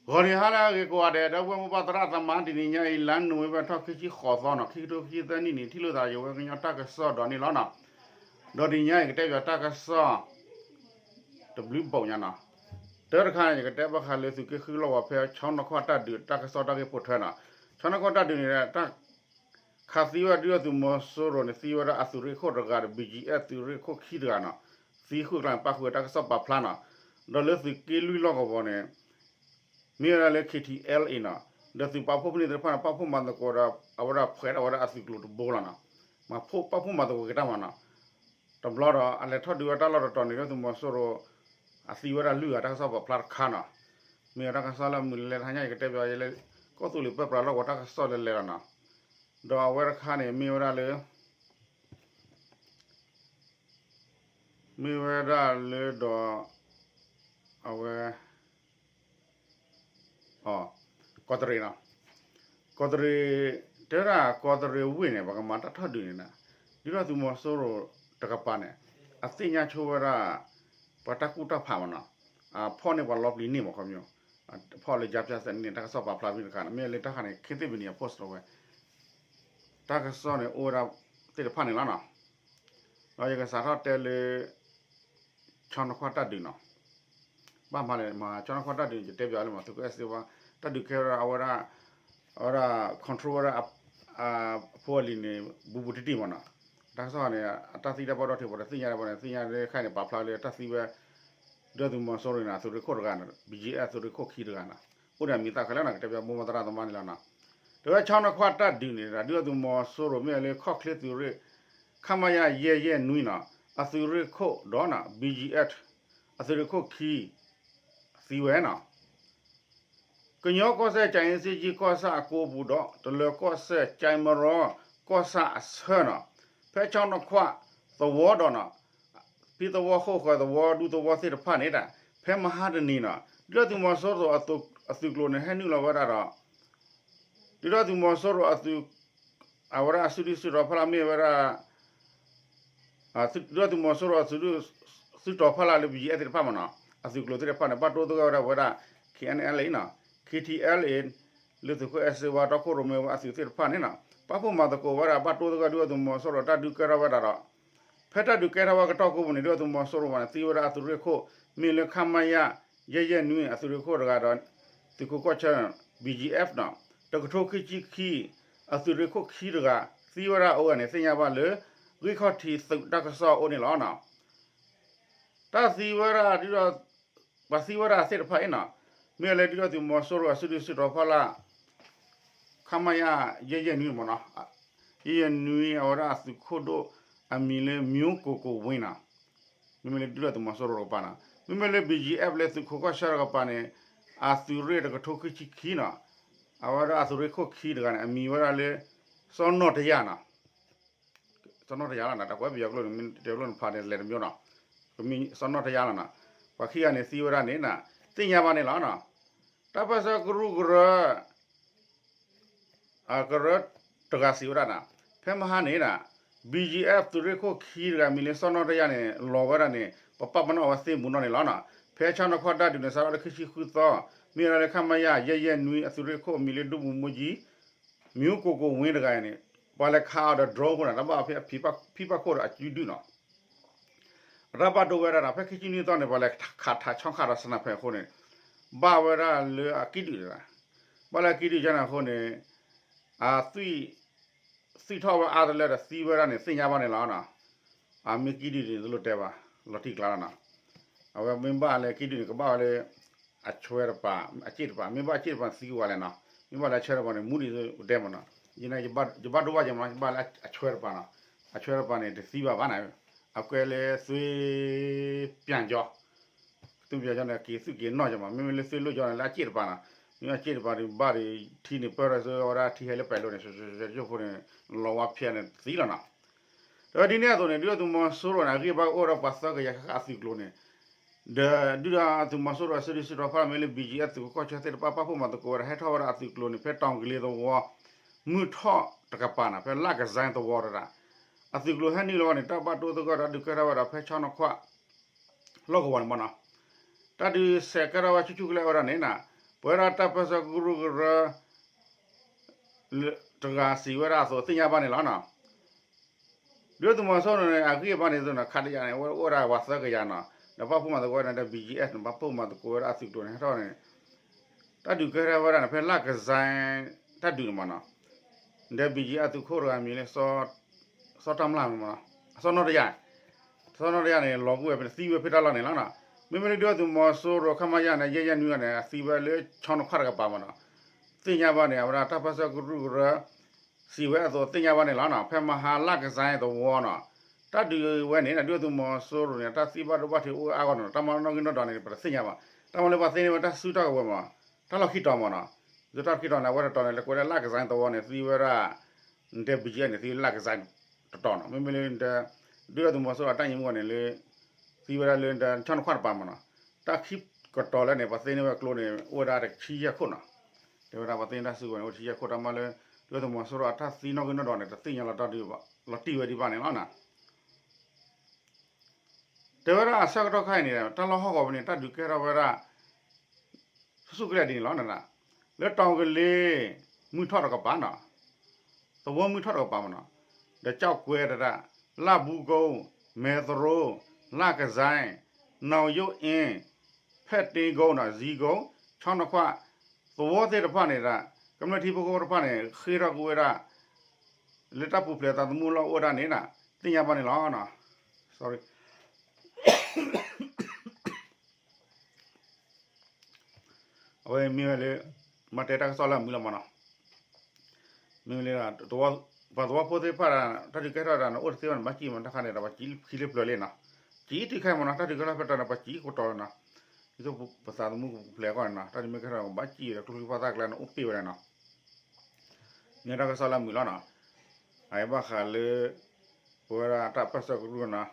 ဂီၤနံၤဟါလၢအဂ့ၤကိးဂၤဒဲး ဒီပုၢ်ဝဲၢ်မိၢ်ပၢ်သရၣ်သမါ တနံၤညါအံၤ လါနိၣ်ဝ့ဘၢၣ်ထီၣ်ခံဆံဃိးသီနီၤ ခံကထိခံဆံသၢနံၣ်န့ၣ် ထံၣ်လိာ်သးယဝဲကညီတၢ်ကစီၣ်ဒီးန့ၣ်လီၤနီၤ. ဒီးတနံၤညါအံၤကတဲပၠးတၢ်ကစီၣ် တဘျုးဘီညါနီၤ. တၢတခါန့ၣ် ယကတဲဘၣ်ဃးလၢသုးက့ဃုလီၢ်ကဝီၤဖဲ ဆီနီၢ်ခွၣ်တၢ်ဒုးတၢ်ကစီၣ်တၢ်ဂ့ၢ်ပိာ်ထွဲနီၤ. ဆီနီၢ်ခွၣ်တၢ်ဒုးန့ၣ် တၢ် ခးသံဝဲဒၣ်ဒုၣ်ဒါသုးမီၤစိရိၤန့ၣ် သံဝဲဒၣ်အသုးရ့ၣ်ခိၣ်တဂၤဒီး ဘံၣ်ကၠံၣ်အဲၣ်သုးရ့ၣ်ခိၣ်ခံတဂၤနီၤ. သံဃုာ်ကျါန့ၣ် ပၣ်ဃုာ်ဝဲတၢ်ကစီၣ်ပာ်ဖျါနီၤ. ဒီးလၢသုးက့လွံၢ်လီၢ်ကဝီၤန့ၣ် မ့ၢ်ဝဲဒၣ်လၢ ခ့ထံအဲလ်အ့နီၤ ဒီးသုးပာ်ဖှိၣ်ဖဲန့ၣ်သ့ၣ်တဖၣ်န့ၣ် ပာ်ဖှိၣ်မၤသကိးဒီး အဝဲဒၣ်ဖှဲးထီၣ်ဝဲဒၣ်အသုးကျိၤတဘိလီၤနီၤ. မၤဖှိၣ်ပာ်ဖှိၣ်မၤသကိးက့ၤတၢ်မးနီၤ. တဘျီဒီး အလဲၤထီၣ်ဒုးဝဲတၢ်လီၢ်တတီၤန့ၣ် ဒုၣ်ဒါသုးမီၤစိရိၤ အသံဝဲဒၣ်လွံၢ်ဂၤ တၢ်ကစီၣ်ပာ်ဖျါတခါနီၤ. မ့ၢ်ဝဲတၢ်ကစီၣ်လၢအမုာ်လၢလဲၤတဟါညါ ယကတဲပၠးယဲလၢ ကီၢ်သူလ့ၤပၢပြးလီၢ်ကဝီၤတၢ်ကစီၣ်လဲၤလဲၤလီၤနီၤ. ဒီးအဝဲတခါန့ၣ် မ့ၢ်ဝဲဒၣ်လၢ မ့ၢ်ဝဲဒၣ်လၢဒီး အဝဲ ကီးတရံးနီၤ. ကီးတရံး တဲဝဲဒၣ်ကီးတရံးဝ့ၢ်န့ၣ် ပှၤကမၤတၢ်ထီၣ်ဒုးန့ၣ်နီၤ ဒုၣ်ဒါသုးမီၤစိရိၤတကပၤန့ၣ် အသ့ၣ်ညါဆိဝဲဒၣ် ပှၤတၢ်ကူၣ်တၢ်ဖးမးနီၤ. ဖီၣ်န့ၢ်ပှၤလီပျံၤန့ၣ်မးခီပညီ ဖီၣ်လၢ ကြားဖြတ်စနစ် တၢ်ကစီၣ်ပာ်ဖျါဖဲန့ၣ်တခါန့ၣ် မ့ၢ်လၢတၢ်ခါန့ၣ် ခ့သ့ၣ်ပနံၤ အ post လီၤဝဲ တၢ်ကစီၣ်န့ၣ် အိၣ်ဝဲဒၣ်သ့ၣ်တဖၣ်န့ၣ်လီၤနီၤ. ဒီးယကစးထီၣ်တဲလၢ ဆီနီၢ်ခွၣ်တၢ်ဒုးနီၤ. ဘၣ်မၤလဲၣ် မ့ၢ်ဆီနီၢ်ခွၣ်တၢ်ဒုးန့ၣ် ယတဲပၠးလၢမၤသုးခိၣ်အဲၣ်စ့ဝါ တၢ်ဒုးကဲဝဲဒၣ်အဝဲဒၣ် အဝဲဒၣ် control ဝဲဒၣ် အဖိအလံၤန့ၣ် ဘူးဘူးတံၢ်တံၢ်မးနီၤ. တၢ်ကစီၣ်န့ၣ် အတၢ်သံတၢ်ဘၣ်ဒီးထံး ပှၤတသ့ၣ်ညါဘၣ်န့ၣ် သ့ၣ်ညါလၢခဲအံၤန့ၣ် ပာ်ဖျါလၢတၢ်သံဝဲ ဒုၣ်ဒါသုးမီၤစိရိၤန့ၣ် အသုးရ့ၣ်ခိၣ်တဂၤန့ၣ် ဘံၣ်ကၠံၣ်အဲၣ် သုးရ့ၣ်ခိၣ်ခံတဂၤနီၤ. အိၣ်ဒီးအမံၤသၣ်ခဲလၢာ်နီၤ ကတဲပၠးမိၢ်ပၢ်သရၣ်သမါန့ၣ်လီၤနီၤ. တဲဝဲဆီနီၢ်ခွၣ်တၢ်ဒုးန့ၣ် ဒုၣ်ဒါသုးမီၤစိရိၤမ့ၢ်ဝဲလၢခီၣ်ချ့သုးရ့ၣ် ခမရ ယဲၢ်ယဲၢ်နွံနီၤ အသုးရ့ၣ်ခိၣ်ဒီးနီၤ ဘံၣ်ကၠံၣ်အဲၣ် အသုးရ့ၣ်ခိၣ်ခံ သံဝဲနီၤ. ကညီကီၢ်စဲၣ် ကၠဲအ့စ့ကၠံကီၢ်ဆၣ်အကိပူၤဒီး တလၢၤကီၢ်စဲၣ် ကၠဲမရီကီၢ်ဆၣ်အဆၢနီၤ ဖဲဆီနီၢ်ခွၣ်သဝီဒီးနီၤ ဖံသဝီဃိၣ်ဃၢၤသဝီဒူသဝီသ့ၣ်တဖၣ်န့ၣ်ဒၣ် ဖဲမဟါတနံၤနီၤ ဒုၣ်ဒါသုးမီၤစိရိၤအသုးကျိၤန့ၣ် ဟဲနုာ်လီၤဝဲဒၣ်ဒီး ဒုၣ်ဒါသုးမီၤစိရိၤအသုး အဝဲဒၣ်အစုဒုၣ်စုတီၤဖီလာ်မ့ၢ်ဝဲဒၣ် ဒုၣ်ဒါသုးမီၤစိရိၤအသုးဒုၣ် သုးတီၤဖီလာ်လၢ ဘံၣ်ကၠံၣ်အဲၣ် သ့ၣ်တဖၣ်မးနီၤ အသုးကျိၤသ့ၣ်တဖၣ်န့ၣ် ဘၣ်တိသဂၢၢ်ဝဲဒၣ်ဝဲဒၣ် ခ့အၣ်အၣ်လ်အ့နီၤ ခ့ထံအၣ်အၣ်လ်အ့ လၢသုးခိၣ်အဲၣ်စ့ဝါတီခိၣ်ရိၣ်မဲဝဲအသုးသ့ၣ်တဖၣ်န့ၣ်နီၤ ပာ်ဖှိၣ်မၤသကိးဝဲဒၣ် ဘၣ်တိသဂၢၢ်ဒုၣ်ဒါသုးမီၤစိရိၤတၢ်ဒုးကဲထီၣ်ဝဲဒၣ်ဒီး ဖဲတၢ်ဒုးကဲထီၣ်ဝဲကတီၢ်ကိးပူၤန့ၣ် ဒုၣ်ဒါသုးမီၤစိရိၤဘၣ်န့ၣ် သံဝဲဒၣ်အသုးရ့ၣ်ခိၣ် မ့ၢ်လၢ ခမရ ယဲၢ်ယဲၢ်နွံ အသုးရ့ၣ်ခိၣ်တဂၤဒီး သုးခိးကီၢ်ဆၢ ဘံၣ်ကၠံၣ်အဲၣ်နီၤ တကထိခံဆံခံ အသုးရ့ၣ်ခိၣ်ခံတဂၤ သံဝဲဒၣ်အအိၣ်ဝဲန့ၣ် သ့ၣ်ညါဘၣ်လၢ ဂံၢ်ခီၣ်ထံးသုးတၢ်ကစီၣ်အိၣ်န့ၣ်လီၤနီၤ. တၢ်သံဝဲဒၣ်ဒုၣ်ဒါ ပှၤသံဝဲဒၣ်သ့ၣ်တဖၣ်အံၤနီၤ မ့ၢ်ဝဲလၢဒုၣ်ဒါသုးမီၤစိရိၤအစုဒုၣ်စုတီၤဖီလာ် ခမရ ယဲၢ်ယဲၢ်နွံမးနီၤ ယဲၢ်ယဲၢ်နွံ အဝဲဒၣ်အသုးခိၣ်ဒိၣ်အမံၤလၢ မျိုးကိုကိုဝင်းနီၤ မ့မ့ၢ်လၢဒုၣ်ဒါသုးမီၤစိရိၤတကပၤနီၤ မ့မ့ၢ်လၢ ဘံၣ်ကၠံၣ်အဲၣ် လၢသုးခိးကီၢ်ဆၢတကပၤန့ၣ် အသုးရ့ၣ်တကထိခံဆံခံနီၤ အဝဲဒၣ်အသုးရ့ၣ်ခိၣ်ခံတဂၤန့ၣ် အမံၤဝဲဒၣ်လၢ စီၤနီၢ်တယၢ်နီၤ စီၤနီၢ်တယၢ်လီၤနီၤ တၢ်ကွဲးပယီၤကျိာ်န့ၣ် မ့ၢ်တဲကျိာ်န့ၣ်ဖးန့ၣ် လဲၤတမျိုးနီၤ ကမံၤစီၤနီၢ်တယၢ်လီၤနီၤ ပှၤခံဂၤန့ၣ်သံဝဲဒၣ်န့ၣ်နီၤ သ့ၣ်ညါဘၣ်န့ၣ်လီၤနီၤ တၢ်ပၢၢ်ဆၢကရူၢ်ကရၢ ကရၢတဂၤစံးဝဲဒၣ်နီၤ ဖဲမဟါန့ၣ်နီၤ ဘံၣ်ကၠံၣ်အဲၣ် သုးရ့ၣ်ခိၣ်ခံတဂၤမံၤလၢစီၤနီၢ်တယၢ်န့ၣ် လီၤဝဲဒၣ်န့ၣ် ပပာ်ပနီၣ်အဝဲသ့ၣ်မူနီၢ်န့ၣ်လီၤနီၤ ဖဲဆီနီၢ်ခွၣ်တၢ်ဒုးန့ၣ် စးထီၣ်လၢခံဆံဃုသီ မ့ၢ်ဝဲဒၣ်လၢ ခမရ ယဲၢ်ယဲၢ်နွံ အသုးရ့ၣ်ခိၣ်အမံၤလၢ ဒိၣ်မူမူကၠံ မျိုးကိုကိုဝင်းတဂၤအံၤန့ၣ် ပှၤလဲၤခးအီၤဒီး drone အဃိန့ၣ် တၢ်ဘၣ်ဖဲအဖံးဘၣ်ခိၣ်ဒီးအစုဒုၣ်နီၤ အတၢ်ဘၣ်ဒိဝဲဒၣ်ဒီး ဖဲခံဆံနွံသီန့ၣ် ပှၤလဲၤခးထးဆီၣ်ခးဒီး sniper အဃိန့ၣ် ဘၣ်ဝဲဒၣ်လၢအကံၣ်ဒုၣ်န့ၣ်လီၤ ဘၣ်လၢအကံၣ်ဒုၣ်ကန့ၣ်အဃိန့ၣ် အသွံၣ် သွံၣ်ထီၣ်ဝဲအါတလၢဒီးသံဝဲဒၣ်န့ၣ် သ့ၣ်ညါဘၣ်န့ၣ်လီၤနီၤ အမ့ၢ်ကံၣ်ဒုၣ်န့ၣ် တလိၣ်တဲဘၣ် လီၤတံၢ်ကျါလီၤနီၤ အဝဲမ့ၢ်ဘၣ်လၢကံၣ်ဒုၣ်န့ၣ် ကဘၣ်ဝဲလၢ အဆွဲတပၤ အစ့ၣ်တပၤ မ့ၢ်ဘၣ်အစ့ၣ်တပၤသံကွၢ်လဲၣ်နီၤ မ့ၢ်ဘၣ်လၢအဆွဲတပၤန့ၣ် မူဒံးဒဲးမးနီၤ ယန့ၣ် ယဘၣ်ဒိဘၣ်ယဲမးနီၤ ယဘၣ်လၢအဆွဲတပၤနီၤ အဆွဲတပၤန့ၣ် တသံဘၣ်ဘၣ်န့ၣ် အကွဲးလၢသွံၣ်ပၠၣ်ကၠီ သွံၣ်ပၠၣ်ကၠီန့ၣ် က့ၤသွံၣ်က့ၤနီၢ်ကၠီမး မ့မ့ၢ်လၢသွံၣ်လိၣ်ကၠီန့ၣ် လၢအစ့ၣ်တပၤနီၤ မ့ၢ်အစ့ၣ်တပၤန့ၣ် ဘၣ်ဒီးထံန့ၣ် ပၢၢ်ထီၣ်ဆၢဝဲဒၣ်ထံဟဲလၢပဲၤလိန့ၣ် ယိၣ်ဖိန့ၣ် လီၤဝါဖျဲးန့ၣ်သံလီၤနီၤ ဒီးဒ်န့ၣ်အသိးန့ၣ် ဒုၣ်ဒါသုးမီၤစိရိၤန့ၣ် အဂံၢ်ဘါကအိၣ်ဒီးပှၤသၢကယၤဃၣ်ဃၣ်အသုးကျိၤန့ၣ် ဒီးဒုၣ်ဒါသုးမီၤစိရိၤအစုဒုၣ်စုတီၤဖီလာ်မ့ၢ်လၢ ဘံၣ်ကၠံၣ်အဲၣ် သုးခိးကီၢ်ဆၢသ့ၣ်တဖၣ် ပာ်ဖှိၣ်မၤသကိးဝဲဒၣ် ဟဲထီၣ်ဝဲဒၣ်အသုးကျိၤန့ၣ် ဖဲတီၤကလ့သဝီ မုၢ်ထီၣ်တကပၤနီၤ ဖဲလၢကစဲသဝီတဒၣ် အသုးကျိၤဟဲနုာ်လီၤဝဲန့ၣ် တၢ်ဘၣ်တိသဂၢၢ်တၢ်ဒုးကဲထီၣ်ဝဲဒၣ်ဖဲဆီနီၢ်ခွၣ် လီၢ်ကဝီၤန့ၣ်မးနီၤ တၢ်ဒုးဆဲးကဲထီၣ်ဝဲဆူၣ်ဆူၣ်ကလဲာ်ဝဲဒၣ်န့ၣ်နီၤ ပဝဲဒၣ်တၢ်ပၢၢ်ဆၢကရူၢ်ကရၢ တဂၤစံးဝဲဒၣ်အသိးသ့ၣ်ညါဘၣ်န့ၣ်လီၤနီၤ. ဒုၣ်ဒါသုးမီၤစိရိၤန့ၣ် အဂံၢ်အဘါန့ၣ်သုနီၤ ခးတယၤန့ၣ် အိၣ်ဒၣ်ပှၤသၢကယၤနီၤ, ဒီးပာ်ဖှိၣ်မၤသကိးဝဲဒၣ်ဒီး ဘီၣ်ကၠံအ့ၣ် န့ၣ် ပာ်ဖှိၣ်မၤသကိးဝဲဒၣ်အသုးကျိၤန့ၣ် ဟဲထီၣ်န့ၣ် တၢ်ဒုးကဲထီၣ်ဝဲဒၣ်န့ၣ် ဖဲလၢ်ကစၢ် တၢ်ဒုးန့ၣ်မးနီၤ, ဒီး ဘီၣ်ကၠံအ့ၣ် အသုးခိၣ်တဂၤမံၤလၢ စီၤတၢ်မျၢ်မးနီၤ, စီၤနီၢ်တယၢ် စီၤနီၢ်တယၢ်န့ၣ် လီၤကွံာ်ဝဲဖဲန့ၣ် သံဝဲဖဲတၢ်လီၢ်န့ၣ်လီၤနီၤ. မ့မ့ၢ်လၢဒုၣ်ဒါသုးမီၤစိရိၤ ခမရ န့ၣ် ယဲၢ်ယဲၢ်နွံဂၤန့ၣ် အသံဝဲလၢဆီနခွၣ်တကပၤမးနီၤ, သ့ၣ်ညါဘၣ်န့ၣ် အဝဲဒၣ်တၢ်ပၢၢ်ဆၢကရူၢ်ကရၢ စံးဝဲအသိးသ့ၣ်ညါဘၣ်န့ၣ်လီၤနီၤ. ဖဲမဟါလၢ်ကစၢ်သဝီနီၤ, တၢ်ဒုးဝဲန့ၣ် ဒုၣ်ဒါသုးမီၤစိရိၤန့ၣ် တၢ်သံဘၣ်ဒိဘၣ်ထံးအိၣ်အါဂီၢ်နီၤ, တၢ်မၤနီၣ်ဂံၢ်နီၣ်ဒွးန့ၣ် ပတသ့ၣ်ညါဘၣ်. တၢ်မၤလၢပှၤသ့န့ၢ်ဝဲတၢ်စုတၢ်ကဝဲၤမး တၢ်လီၢ်ခံတီၤမးနီၤ, ဒ်တၢ်လီၢ်ခံတီၤန့ၣ် အဝဲတတီၤန့ၣ် လၢကွဲးလၢ်ကစၢ်သဝီန့ၣ် သံဝဲဒၣ် ဒီး ဘီၣ်ကၠံအ့ၣ် န့ၣ် သံလၢ်ကစၢ်တတီၤနီၤ. မ့မ့ၢ်လၢ ဒုၣ်ဒါသုးမီၤစိရိၤအတၢ်ညံမူန့ၣ်လၢ သံဝဲဒၣ်လၢဆီနခွၣ်တပၤမးနီၤ, တၢ်ခံကတီၤလၢန့ၣ် ပှၤသ့န့ၢ်ဝဲကျိန့ၣ် အိၣ်ဝဲဒၣ်တဆံယဲၢ်ခိၣ်နီၤ. တဲဝဲဒၣ်ပှၤသ့န့ၢ်တၢ်စုကဝဲၤန့ၣ် အိၣ်တဆံယဲၢ်ခိၣ် တၢ်မၤလၢ ဒုၣ်ဒါသုးမီၤစိရိၤအတၢ်သံနီၣ်ဂံၢ်နီၣ်ဒွးန့ၣ် တသ့ၣ်ညါလီၤတံၢ်ဝဲဒံးဘၣ်န့ၣ်လီၤနီၤ. တဲဝဲဒၣ်အဆၢကတီၢ်ခါအံၤန့ၣ် တၢ်လီၢ်ဟီၣ်ကဝီၤဖဲန့ၣ် တၢ်ဒုးကဲထီၣ်ဝဲဒၣ် ဆူၣ်ဆူၣ်ကလဲာ်ဒ်န့ၣ်လီၤ. လၢတီၤကလ့ၤ မုၢ်ထီၣ်တကပၤနီၤ, သဝီမုၢ်ထီၣ်တကပၤမးနီၤ, ဒီးကၠီၣ်ကွဲတဒၣ်, လၢ်ဘူးကိ, မဲၢ်သရိ, လၢ်ကစၢ်, နီၣ်ယိၣ်အ့, ဖဲၣ်တ့ကိနီၤ, စံကိ, ဆီနခွၣ်, သဝီသ့ၣ်တဖၣ်န့ၣ်ဒီး ကမျၢၢ်ထံဖိကီၢ်ဖိတဖၣ်န့ၣ် ဃ့ထီၣ်ကွံာ်ဝဲဒၣ် လၢတၢ်ပူၤဖျဲးသးသမူလီၢ်အိၣ်ဝဲဒၣ်န့ၣ် သ့ၣ်ညါဘၣ်န့ၣ်လီၤ. အဝဲမ့ၢ်ဝဲလၢ မၤတဲတၢ်ကစီၣ်လၢအမုာ်လီၤမးနီၤ. မ့ၢ်ဝဲလၢ ပှၤသဝီဖိသ့ၣ်တဖၣ်ဒီး တၢ်ဒုးကဲထီၣ်ဒီး နအိၣ်တသ့ဘၣ်န့ၣ် ဘၣ်စံၣ်မး တၢ်ခါန့ၣ်ဒီး ပှၤစံၣ်ခံလၢပျၢၤလံနီၤ. စံၣ်တုၤခဲမးနီၤ တၢ်ဒုးကဲထီၣ်ဖဲတီၤန့ၣ် ပှၤစံၣ်ကတီၤလံနီၤ. ဒ်သိးပသးသမူပူၤဖျဲးအဂီၢ်န့ၣ်နီၤ တၢ်ဒုးမ့ၢ်ကဲထီၣ် ဘၣ်စံၣ်ဒီး ကျိချံပှၢ်သၣ်ကျါန့ၣ် အိၣ်ပ့ၢ်ဝဲဒၣ်နီၤ. မ့ၢ်တၢ်ကစီၣ်လၢအမုာ်လီၤနီၤ. အအံၤဘၣ်ဃးလၢ ပဝဲဒၣ်တၢ်ပၢၢ်ဆၢကရူၢ်နီၤ,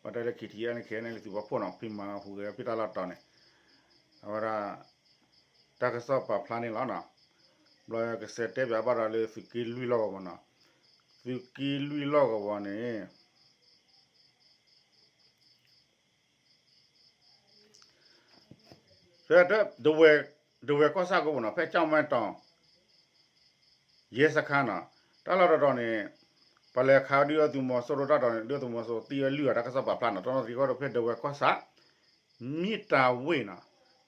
ပတဲလၢ ခံထံၣ်အဲၣ်န့ၣ် ခံထံၣ်အဲၣ်န့ၣ် သုးပာ်ဖှိၣ်နီၤ ဖံးမၤဟူးဂဲၤဖံးတၢ်လီၢ်တီၤန့ၣ် အဝဲဒၣ် တၢ်ကစီၣ်ပာ်ဖျါန့ၣ်လီၤနီၤ. ဘျီကစဲးတဲပၠးဘၣ်ဒီးလၢသုးက့လွံၢ်လီၢ်ကဝီၤမးနီၤ. သုးက့လွံၢ်လီၢ်ကဝီၤန့ၣ် ဖဲ ဒဝဲၢ်ကီၢ်ဆၣ်ကိးပူၤနီၤ ဖဲကၠီၣ်မဲတီၤ ရဲစခန်းနီၤ, တၢ်လီၢ်တတီၤန့ၣ် ပှၤလဲၤခးဝဲဒုၣ်ဒါသုးမီၤစိရိၤတၢ်တီၤန့ၣ် ဒုၣ်ဒါသုးမီၤစိရိၤသံဝဲလွံၢ်ဂၤ တၢ်ကစီၣ်ပာ်ဖျါနီၤ. တနီၤသံကွၢ်ဒီးဖဲဒဝဲၢ်ကီၢ်ဆၣ် မ့ၢ်တၢ်ဝ့ၢ်နီၤ,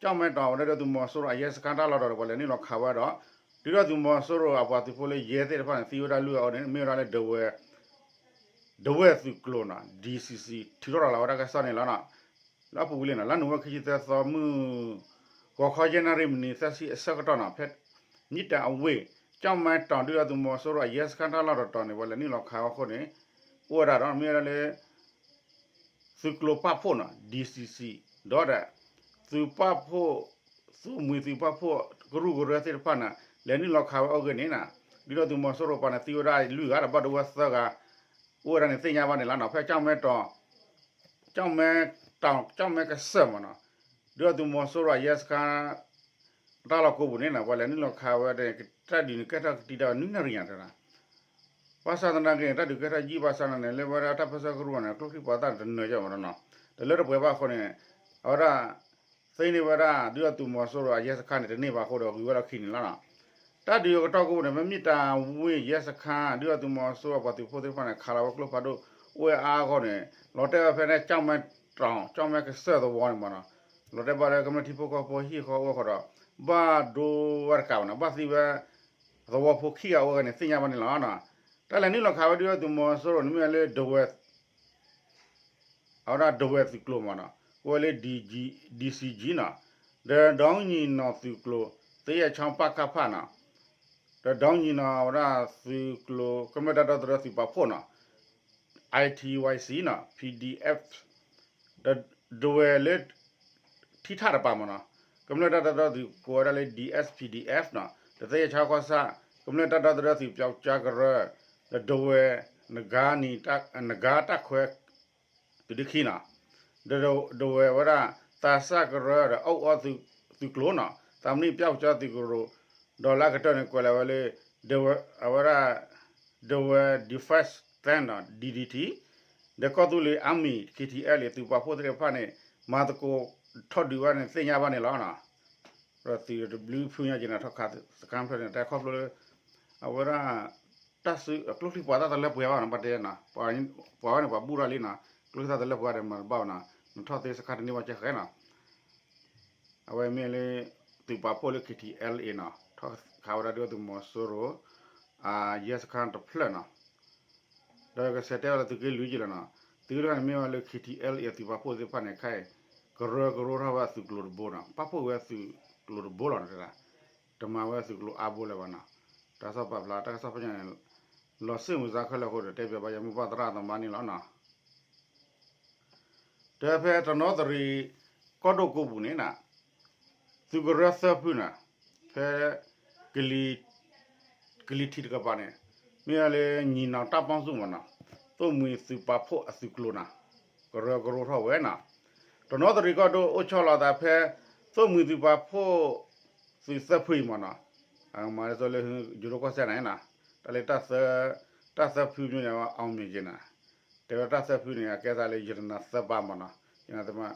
ကၠီၣ်မဲတီၤဝဲဒၣ်ဒုၣ်ဒါသုးမီၤစိရိၤအရဲစခန်းတၢ်လီၢ်တတီၤန့ၣ် ပှၤလဲၤနုာ်လီၤခးဝဲဒီး ဒုၣ်ဒါသုးမီၤစိရိၤအပှၤသုးဖိလၢရဲသ့ၣ်တဖၣ်န့ၣ် သံဝဲဒၣ်လွံၢ်ဂၤအီၤန့ၣ် မ့ၢ်ဝဲဒၣ်လၢဒဝဲၢ် ဒဝဲၢ်သုးကျိၤနီၤ DCC ထုးထီၣ်လီၤဝဲတၢ်ကစီၣ်န့ၣ်လီၤနီၤ. လၢအပူၤကွံာ်လံနီၤ လါနိၣ်ဝ့ဘၢၣ်ခံဆံသၢသီမုၢ် ဂီၤခီယဲၢ်နၣ်ရံၣ်မံးနံးသၢဆံအဆၢကတီၢ်နီၤ ဖဲ မ့ၢ်တၢ်အဝ့ၢ် ကၠီၣ်မဲတီၤ ဒုၣ်ဒါသုးမီၤစိရိၤအရဲစခန်းတၢ်လီၢ်တတီၤန့ၣ် ပှၤလဲၤနုာ်လီၤခးဝဲအဃိန့ၣ် အိၣ်ဝဲဒၣ်ဒီးမ့ၢ်ဝဲဒၣ်လၢ သုးကျိၤပာ်ဖှိၣ်နီၤ DCC ဒီး သုးပာ်ဖှိၣ် သုးမုၢ်သုးပာ်ဖှိၣ်ကရူၢ်ကရၢသ့ၣ်တဖၣ်န့ၣ် လဲၤနုာ်လီၤခးဝဲအဂ့ၢ်န့ၣ်နီၤ ဒုၣ်ဒါသုးမီၤစိရိၤပှၤန့ၣ် သံဝဲဒၣ်လွံၢ်ဂၤဒီးဘၣ်ဒိဝဲသၢဂၤ အိၣ်ဝဲဒၣ်န့ၣ်သ့ၣ်ညါဘၣ်န့ၣ်လီၤနီၤ. ဖဲကၠီၣ်မဲတီၤ ကၠီၣ်မဲတီၤ ကၠီၣ်မဲကစၢၢ်မးနီၤ ဒုၣ်ဒါသုးမီၤစိရိၤအရဲစခန်း တၢ်လီၢ်ကိးပူၤန့ၣ်နီၤ ပှၤလဲၤနုာ်လီၤခးဝဲဒီး တၢ်ဒုးန့ၣ်ကဲထီၣ်ကတံာ်တာ်နွံနၣ်ရံၣ်ညါတဲဒၣ် ဘၣ်ဆၣ်သနာ်က့န့ၣ် တၢ်ဒုးကဲထီၣ်ယံာ်ဘၣ်ဆၣ်န့ၣ် လၢဝဲဒၣ်တၢ်ပၢၢ်ဆၢကရူၢ်န့ၣ် ကျိချံပှၢ်သၣ်န့ၣ်တနၢၤကၢမးနီၤ တလၢတပှဲၤဘၣ်အဃိန့ၣ် အဝဲဒၣ် သ့န့ၢ်ဝဲဒၣ် ဒုၣ်ဒါသုးမီၤစိရိၤအရဲစခန်းန့ၣ် တန့ၢ်ဘၣ်အဃိဒီး ဂုၤဝဲလီၢ်ခံန့ၣ်လီၤနီၤ. တၢ်ဒုးအကတီၢ်ကိးပူၤန့ၣ် မ့မ့ၢ်တၢ်ဝ့ၢ်ရဲစခန်း ဒုၣ်ဒါသုးမီၤစိရိၤအပှၤသုးဖိသ့ၣ်တဖၣ်န့ၣ် ခးလီၤဝဲကျိဖးဒိၣ် အိၣ်ဝဲအါအါအဂီၢ်န့ၣ် လီၤတဲာ်ဝဲဖဲန့ၣ် ကၠီၣ်မဲတီၤ ကၠီၣ်မဲကစၢၢ်သဝီန့ၣ်မးနီၤ လီၤတဲာ်ဘၣ်လၢကမျၢၢ်ထံဖိကီၢ်ဖိဟံၣ်ဃီအိၣ်ဃီဒီး ဘၣ်ဒိဝဲတကးဘၣ်နီၤ ဘၣ်သံဝဲ သဝီဖိခံဂၤအိၣ်ဝဲန့ၣ် သ့ၣ်ညါဘၣ်န့ၣ်လီၤ. တၢ်လဲၤနုာ်လီၤခးဝဲဒုၣ်ဒါသုးမီၤစိရိၤန့ၣ် မ့ၢ်ဝဲလၢဒဝဲၢ် အဝဲဒၣ်ဒဝဲၢ်သုးကျိၤမးနီၤ ကိးဝဲလၢ DCG နီၤ ဒီး ဒီနံၤနီၤသုးကျိၤ သ့ယဲၢ်ဆီပၣ်ကၣ်ဖၣ်နီၤ ဒီး ဒီနံၤနီၤ အဝဲဒၣ်သုးကျိၤ ကမျၢၢ်တၢ်ဒီသဒၢသုးပာ်ဖှိၣ်နီၤ ITYC နီၤ PDF ဒီးဒဝဲၢ်လၢ ထံထၣ်တပၤမးနီၤ ကမျၢၢ်တၢ်ဒီသဒၢသုး ကိးဝဲဒၣ်လၢ DSPDF နီၤ ဒီးသ့ယဲၢ်ဆီကီၢ်ဆၣ် ကမျၢၢ်တၢ်ဒီသဒၢသုးပျီကၠါကရၢ ဒီးဒဝဲၢ် နဂါတၢ်ခွဲ သုးဒုခံနီၤ ဒီးဒဝဲၢ်ဝဲဒၣ် သးစၢ်ကရၢဒီး အိၣ်အီသုးကျိၤနီၤ သးမနံၣ်ပျီကၠါသုးကရူၢ် ဒီးလၢအကတၢၢ်န့ၣ် ကွဲးလီၤဝဲလၢ အဝဲဒၣ် ဒဝဲၢ် Defence Force နီၤ DDT ဒီးကီၢ်သူလ့ၤ Army KTLA သုးပာ်ဖှိၣ်သ့ၣ်တဖၣ်န့ၣ် မၤသကိးထီၣ်ဒုးဝဲန့ၣ်သ့ၣ်ညါဘၣ်န့ၣ်လီၤ. ဒီးသုးတဘျုးဖုညါက့ၤန့ၣ် ထီၣ်ခးစခါဖျၢၣ်န့ၣ် တဲခီဖျိလၢ အဝဲဒၣ် တၢ်စု ကျိချံပှၤသၣ်တလၢပှဲၤဘၣ်နီၤ ဘၣ်တဲနီၤ ပှၤဝဲန့ၣ် ပှၤဘူၣ်ထီၣ်လံနီၤ ကျိချံသၣ်တလၢပှဲၤဒီးမၤတဘၣ်ဘၣ်နီၤ နထီၣ်သ့စခါတန့ၢ်ဘၣ်ကဲဃဲနီၤ အဝဲမ့ၢ်လၢ သုးပာ်ဖှိၣ်လၢ K T L A နီၤ ထီၣ်ခးဝဲဒၣ်ဒုၣ်ဒါသုးမီၤစိရိၤ အရဲစခါတဖျၢၣ်နီၤ ဒီးကဆဲးတဲဝဲဒၣ်သုးက့လွံၢ်က့လီၤနီၤ သုးက့လွံၢ်န့ၣ်မ့ၢ်ဝဲလၢ K T L A အသုးပာ်ဖှိၣ်သ့ၣ်တဖၣ်န့ၣ် ခဲအံၤ ကရၢကရိထီၣ်ဝဲအသုးကျိၤတဘိနီၤ ပာ်ဖှိၣ်ဝဲအသုးကျိၤတဘိလီၤနီၤ တမၤဝဲအသုးကျိၤအါဘိလၢၤဘၣ်နီၤ တၢ်ကစီၣ်ပာ်ဖျါ တၢ်ကစီၣ်ဖဲညါန့ၣ် လီၤစ့ၣ်မုာ်စါခဲလၢာ်အဃိဒီး တဲပၠးဘၣ်ယမိၢ်ပၢ်သရၣ်သမါန့ၣ်လီၤနီၤ တဲဖဲတနီသရံၣ် ကီၢ်ဒိၣ်ကိးပူၤန့ၣ်နီၤ သုးကရၢသၢဖုနီၤ ဖဲ ကလံၤ ကလံၤထံးတကပၤန့ၣ် မ့ၢ်ဝဲလၢညီနောင်တပ်ပေါင်းစုမ့ၢ်နီၤ သိၣ်မှံၤသုးပာ်ဖှိၣ်အသုးကျိၤနီၤ ကရၢကရိထီၣ်ဝဲနီၤ တနီသရံၣ်ကီၢ်ဒိၣ်အိၣ်ဆီလီၤသးဖဲ သိၣ်မှံၤသုးပာ်ဖှိၣ် သုးသၢဖုအံၤမ့ၢ်နီၤ အကမၤလၢသိလၢ ယိၤဒိၣ်ကီၢ်စဲၣ်န့ၣ်နီၤ တၢ်လၢ တၢ်သၢဖုမ့ၢ်န့ၣ် အောင်မြင်က့ၤနီၤ တဲဝဲတၢ်သၢဖုန့ၣ် အကဲသးလၢယတနာ်သၢပၤမ့ၢ်နီၤ ယနာ်သၢပၤ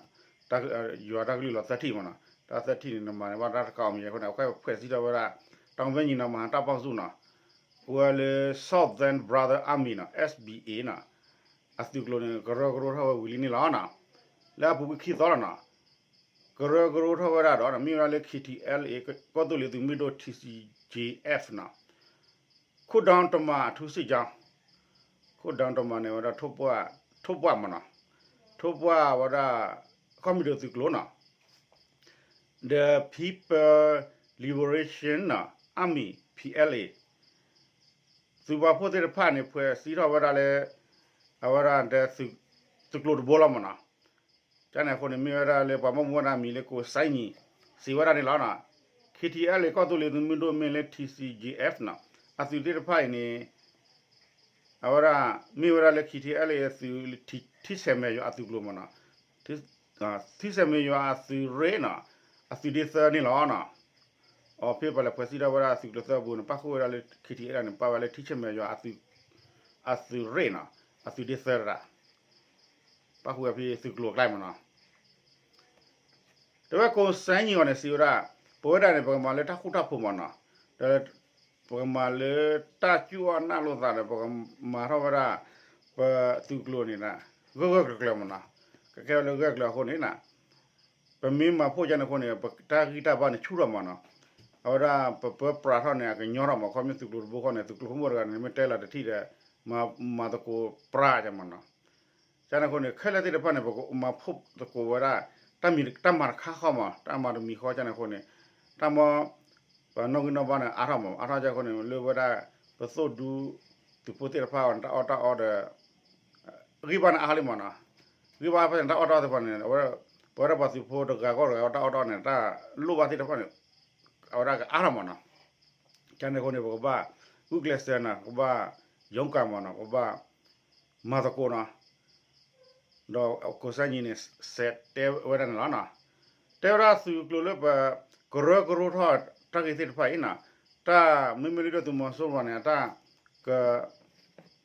ယွၤတၢ်ကလုၢ်လီၤသၢထံၣ်မ့ၢ်နီၤ တၢ်သၢထံၣ်န့ၣ် နမၤန့ၣ်ဘၣ်တၢ်တခါ အောင်မြင် အဃိန့ၣ် အခဲအံၤ ဖွဲ့စည်းထီၣ်ဝဲဒၣ် တောင်ပိုင်းညီနောင်မဟာတပ်ပေါင်းစုနီၤ အိၣ်ဝဲလၢ Southern Brother Army နီၤ S B A နီၤ အသုးကျိၤန့ၣ် ကရၢကရိထီၣ်ဝဲဝံၤလံန့ၣ်လီၤနီၤ လၢအပူၤကွံာ်ခံသီလီၤနီၤ ကရၢကရိထီၣ်ဝဲဒၣ်ဒီး မ့ၢ်ဝဲဒၣ်လၢ K T L A ကီၢ်သူလ့ၤသုးမုၢ်ဒိၣ် T C J F နီၤ ခိၣ်ဒၢတမၤအထူးစစ်ကြောင်း ခိၣ်ဒၢတမၤန့ၣ်ဝဲဒၣ် ထိၣ်ပှၢ်မ့ၢ်နီၤ ထိၣ်ပှၢ်ဝဲဒၣ် ကီၢ်မံၤဒိၣ်သုးကျိၤနီၤ The People Liberation Army P L A သုးပာ်ဖှိၣ်သ့ၣ်တဖၣ်န့ၣ် ဖွဲ့စည်းထီၣ်ဝဲဒၣ်လၢ အဝဲဒၣ်တဲ သုးကျိၤတဘိလီၤမ့ၢ်နီၤ ကန့ၣ်အဃိန့ၣ် မ့ၢ်ဝဲဒၣ်လၢပှၤဘၣ်မူဘၣ်ဒါမံၤလၢ ကိးစဲနံၤ စံးဝဲဒၣ်န့ၣ်လီၤနီၤ K T L A ကီၢ်သူလ့ၤသုးမုၢ်ဒိၣ်မ့ၢ်လၢ T C J F နီၤ အသုးသ့ၣ်တဖၣ်အံၤန့ၣ် အဝဲဒၣ် မ့ၢ်ဝဲဒၣ်လၢ K T L A အသုး ထံဆဲးမဲာ်ယွၤအသုးကျိၤမ့ၢ်နီၤ ထံဆဲးမဲာ်ယွၤအသုးရ့ၣ်နီၤ အသုးဒ့သၢန့ၣ်လီၤနီၤ အဖဲပှၤလဲၤဖွဲ့စည်းထီၣ်ဝဲဒၣ်အသုးကျိၤသၢဘိန့ၣ် ပၣ်ဃုာ်ဝဲဒၣ်လၢ K T L A န့ၣ် ပၣ်ဝဲလၢ ထံဆဲးမဲာ်ယွၤ အသုးရ့ၣ်နီၤ အသုးဒ့သၢတၢ် ပၣ်ဃုာ်ဝဲဖဲသုးကျိၤအကျါမ့ၢ်နီၤ တဲဝဲကိးစဲနံၤအီၤန့ၣ် စံးဝဲဒၣ် ပဝဲဒၣ်န့ၣ် ပကမၤလၢတၢ်ဃူတၢ်ဖိးမ့ၢ်နီၤ ဒီး ပကမၤလၢတၢ်စူၢ်အီၣ်နာ်လိာ်သးဒီး ပကမၤထီၣ်ဝဲဒၣ် ပသုးကျိၤန့ၣ် ဂၢၢ်ဂၢၢ်ကျၢၤကျၢၤမ့ၢ်နီၤ ကကဲဝဲလၢဂၢၢ်ကျၢၤအဃိန့ၣ် ပမ့ၢ်မၤဖှိၣ်ကန့ၣ်အဃိန့ၣ် ပတၢ်ဂံၢ်တၢ်ဘါန့ၣ်ဆူၣ်ထီၣ်မ့ၢ်နီၤ အဝဲဒၣ်ပပၢပြးထီၣ်န့ၣ် အကညီထီၣ်မ့ၢ် ခီမ့ၢ်သုးကျိၤတဘိဃီန့ၣ် သုးကျိၤဖိမုၣ်တဂၤန့ၣ် မ့ၢ်တဲလီၤတထံၣ်ဒီး မၤသကိးပြးကမ့ၢ်နီၤ ကန့ၣ်အဃိန့ၣ် ခဲလၢာ်သ့ၣ်တဖၣ်န့ၣ် ပကမၤဖှိၣ်သကိးဝဲဒၣ် တၢ်မၤတခါဃီမ့ၢ် တၢ်မၤတမံၤဃီကန့ၣ်အဃိန့ၣ် တၢ်မ့ၢ် ပနီၣ်ဂံၢ်နီၣ်ဘါန့ၣ် အါထီၣ်မ့ၢ် အါထီၣ်ကန့ၣ်အဃိန့ၣ် လၢဝဲဒၣ် ပသိၣ်ဒူ သုးဖိသ့ၣ်တဖၣ်အီၤန့ၣ် တၢ်အီၣ်တၢ်အီဒီး ဂံၢ်ဘါန့ၣ်အါထီၣ်လံမ့ၢ်နီၤ ဂံၢ်ဘါဖဲန့ၣ် တၢ်အီၣ်တၢ်အီသ့ၣ်တဖၣ်န့ၣ် ပဝဲဒၣ်ပှၤသုးဖိတဂၤဂီၢ်တဂၤဂီၢ် တၢ်အီၣ်တၢ်အီန့ၣ် တၢ်လိၣ်ဘၣ်သ့ၣ်တဖၣ်န့ၣ် အဝဲဒၣ်ကအါထီၣ်မ့ၢ်နီၤ ကန့ၣ်အဃိန့ၣ် ပကဘၣ်ဂုာ်ကျဲးစၢးနီၤ ပကဘၣ် ရုန်းကန် မ့ၢ်နီၤ ပကဘၣ် မၤသကိးနီၤ ဒီးကိးစဲနံၤန့ၣ် စဲးတဲဝဲဒၣ်န့ၣ်လီၤနီၤ တဲဝဲဒၣ်သုးကျိၤလၢပ ကရၢကရိထီၣ်တၢ်ဂ့ၢ်သ့ၣ်တဖၣ်အံၤနီၤ တၢ်မ့မ့ၢ်လၢဒုၣ်ဒါသုးမီၤစိရိၤန့ၣ် အတၢ်က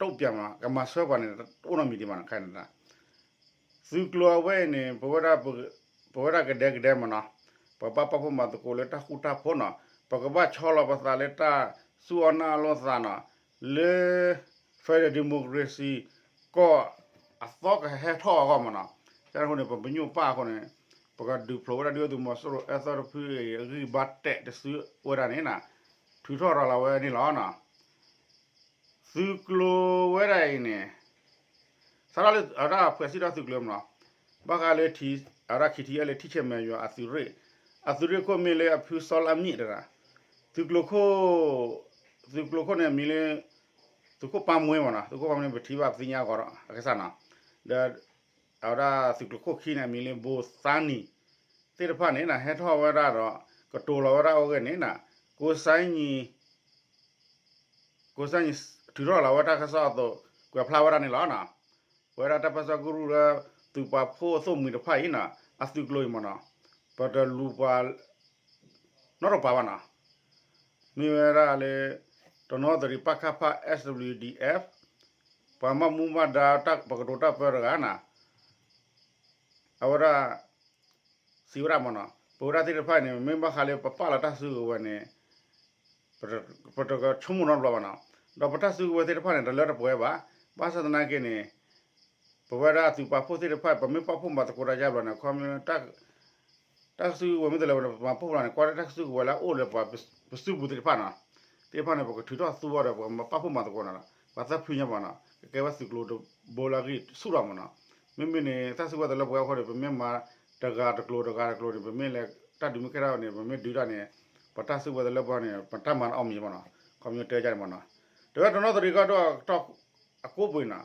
တုံ့ပြန် မ့ၢ် ကမၤဆၢပှၤန့ၣ် တအိၣ်နီတမံၤဒံးဘၣ်နီၤ ခဲန့ၣ် သုးကျိၤအဝဲအံၤန့ၣ် ပဝဲဒၣ်ကဒဲကဒဲမ့ၢ်နီၤ ပဘၣ်ပာ်ဖှိၣ်မၤသကိးလၢတၢ်ဃူတၢ်ဖိးနီၤ ပကဘၣ်ဆီလီၤပသးလၢတၢ်စူၢ်အီၣ်နာ်အီၣ်လိာ်သးနီၤ လၢ Federal Democracy ကီၢ်အသီကဟဲထီၣ်အဂီၢ်မ့ၢ်နီၤ ကန့ၣ်အဃိန့ၣ် ပပညိၣ်ပၢ်အဃိန့ၣ် ပကဒုးဖျိးဝဲဒၣ်ဒုၣ်ဒါသုးမီၤစိရိၤ အၢသီတဖုအံၤ အဂံၢ်ဘါတဲာ်တစုဝဲဒၣ်န့ၣ်နီၤ ထုးထီၣ်ရၤလီၤဝဲန့ၣ်လီၤနီၤ သုးကျိၤဝဲဒၣ်အံၤန့ၣ် စးထီၣ်လၢအဝဲဒၣ်ဖွဲ့စည်းထီၣ်သုးကျိၤမ့ၢ်နီၤ ဘၣ်ဃးလၢ အဝဲဒၣ် K T L A ထံဆဲးမဲာ်ယွၤအသုးရ့ၣ် အသုးရ့ၣ်ခိၣ်မ့ၢ်လၢအဖုစီလါမံၣ်တဂၤ သုးကျိၤခိၣ် သုးကျိၤခိၣ်န့ၣ်အမံၤလၢ သုးခိၣ်ပၢ်မွဲမ့ၢ်နီၤ သုးခိၣ်ပၢ်မွဲန့ၣ် ပထံၣ်ဘၣ်ပသ့ၣ်ညါအဂီၢ်ဒီး အကစၢ်နီၤ ဒီး အဝဲဒၣ်သုးကျိၤခိၣ်ခံန့ၣ် အမံၤလၢဘိသါနံၤ သ့ၣ်တဖၣ်န့ၣ် ဟဲထီၣ်ဝဲဒၣ်ဒီး ကတိၤလီၤဝဲဒၣ်အဂ့ၢ်န့ၣ် ကိးစဲနံၤ ကိးစဲနံၤ ထုးထီၣ်လီၤဝဲတၢ်ကစီၣ်အသိး ကွဲးဖျါဝဲဒၣ်န့ၣ်လီၤ. ပဝဲဒၣ်တၢ်ပၢဆှၢကရူၢ်လၢ သုးပာ်ဖှိၣ်သိၣ်မှံၤတဖၣ်အံၤန့ၣ် အသုးကျိၤအံၤမ့ၢ်နီၤ ပတလူၤပှၤ နီတပှၤဘၣ်နီၤ မ့ၢ်ဝဲဒၣ်လၢ တနီသရံၣ် ပကဖ S W D F ပှၤဘၣ်မူဘၣ်ဒါ ပကတိၤတၢ်ပၢတဂၤန့ၣ် အဝဲဒၣ် စံးဝဲဒၣ်မ့ၢ်နီၤ ပဝဲဒၣ်သ့ၣ်တဖၣ်န့ၣ် မ့ၢ်ဘၣ်ဃးလၢပပာ်လီၤတၢ်စုကဝဲၤန့ၣ် ပတကဆိကမိၣ်နီတဘျီဘၣ်နီၤ. ဒီးပတၢ်စုကဝဲၤသ့ၣ်တဖၣ်န့ၣ် တလၢတပှဲၤဘၣ်. ဘၣ်ဆၣ်သနာ်က့န့ၣ် ပဝဲဒၣ်အသုးပာ်ဖှိၣ်သ့ၣ်တဖၣ် ပမ့ၢ်ပာ်ဖှိၣ်မၤသကိးတၢ်ယါဘျီန့ၣ် ခီ တၢ်စုကဝဲၤမ့ၢ်တလၢဝဲန့ၣ် ပမၤပာ်ဖှိၣ်လီၤန့ၣ် ကွၢ်လၢတၢ်စုကဝဲၤလၢအအိၣ်လၢပှၤပစုပူၤသ့ၣ်တဖၣ်နီၤ သ့ၣ်တဖၣ်န့ၣ် ပကထုးထီၣ်သူအီၤဒီး ပကမၤပာ်ဖှိၣ်မၤသကိးနီၤ. ပှၤသၢဖုညါမးနီၤ ကကဲဝဲသုးကျိၤတဘိလၢအဂံၢ်ဆူၣ်ထီၣ်မးနီၤ. မ့မ့ၢ်န့ၣ် တၢ်စုကဝဲၤတလၢပှဲၤအဃိန့ၣ် ပမ့ၢ်မၤတဂၤတကျိၤတဂၤတကျိၤန့ၣ် ပမ့ၢ်လဲၤတၢ်ဒုးမ့ၢ်ကဲထီၣ်န့ၣ် ပမ့ၢ်ဒုးတၢ်န့ၣ် ပတၢ်စုကဝဲၤတလၢပှဲၤန့ၣ် ပတၢ်မၤတအီၣ်မံၤမးနီၤ. ခီဖျိတဲယါန့ၣ်မးနီၤ. တဲဝဲတနီသရံၣ်ကီၢ်ဒိၣ်အကတီၢ်အကိးပှ့ၤနီၤ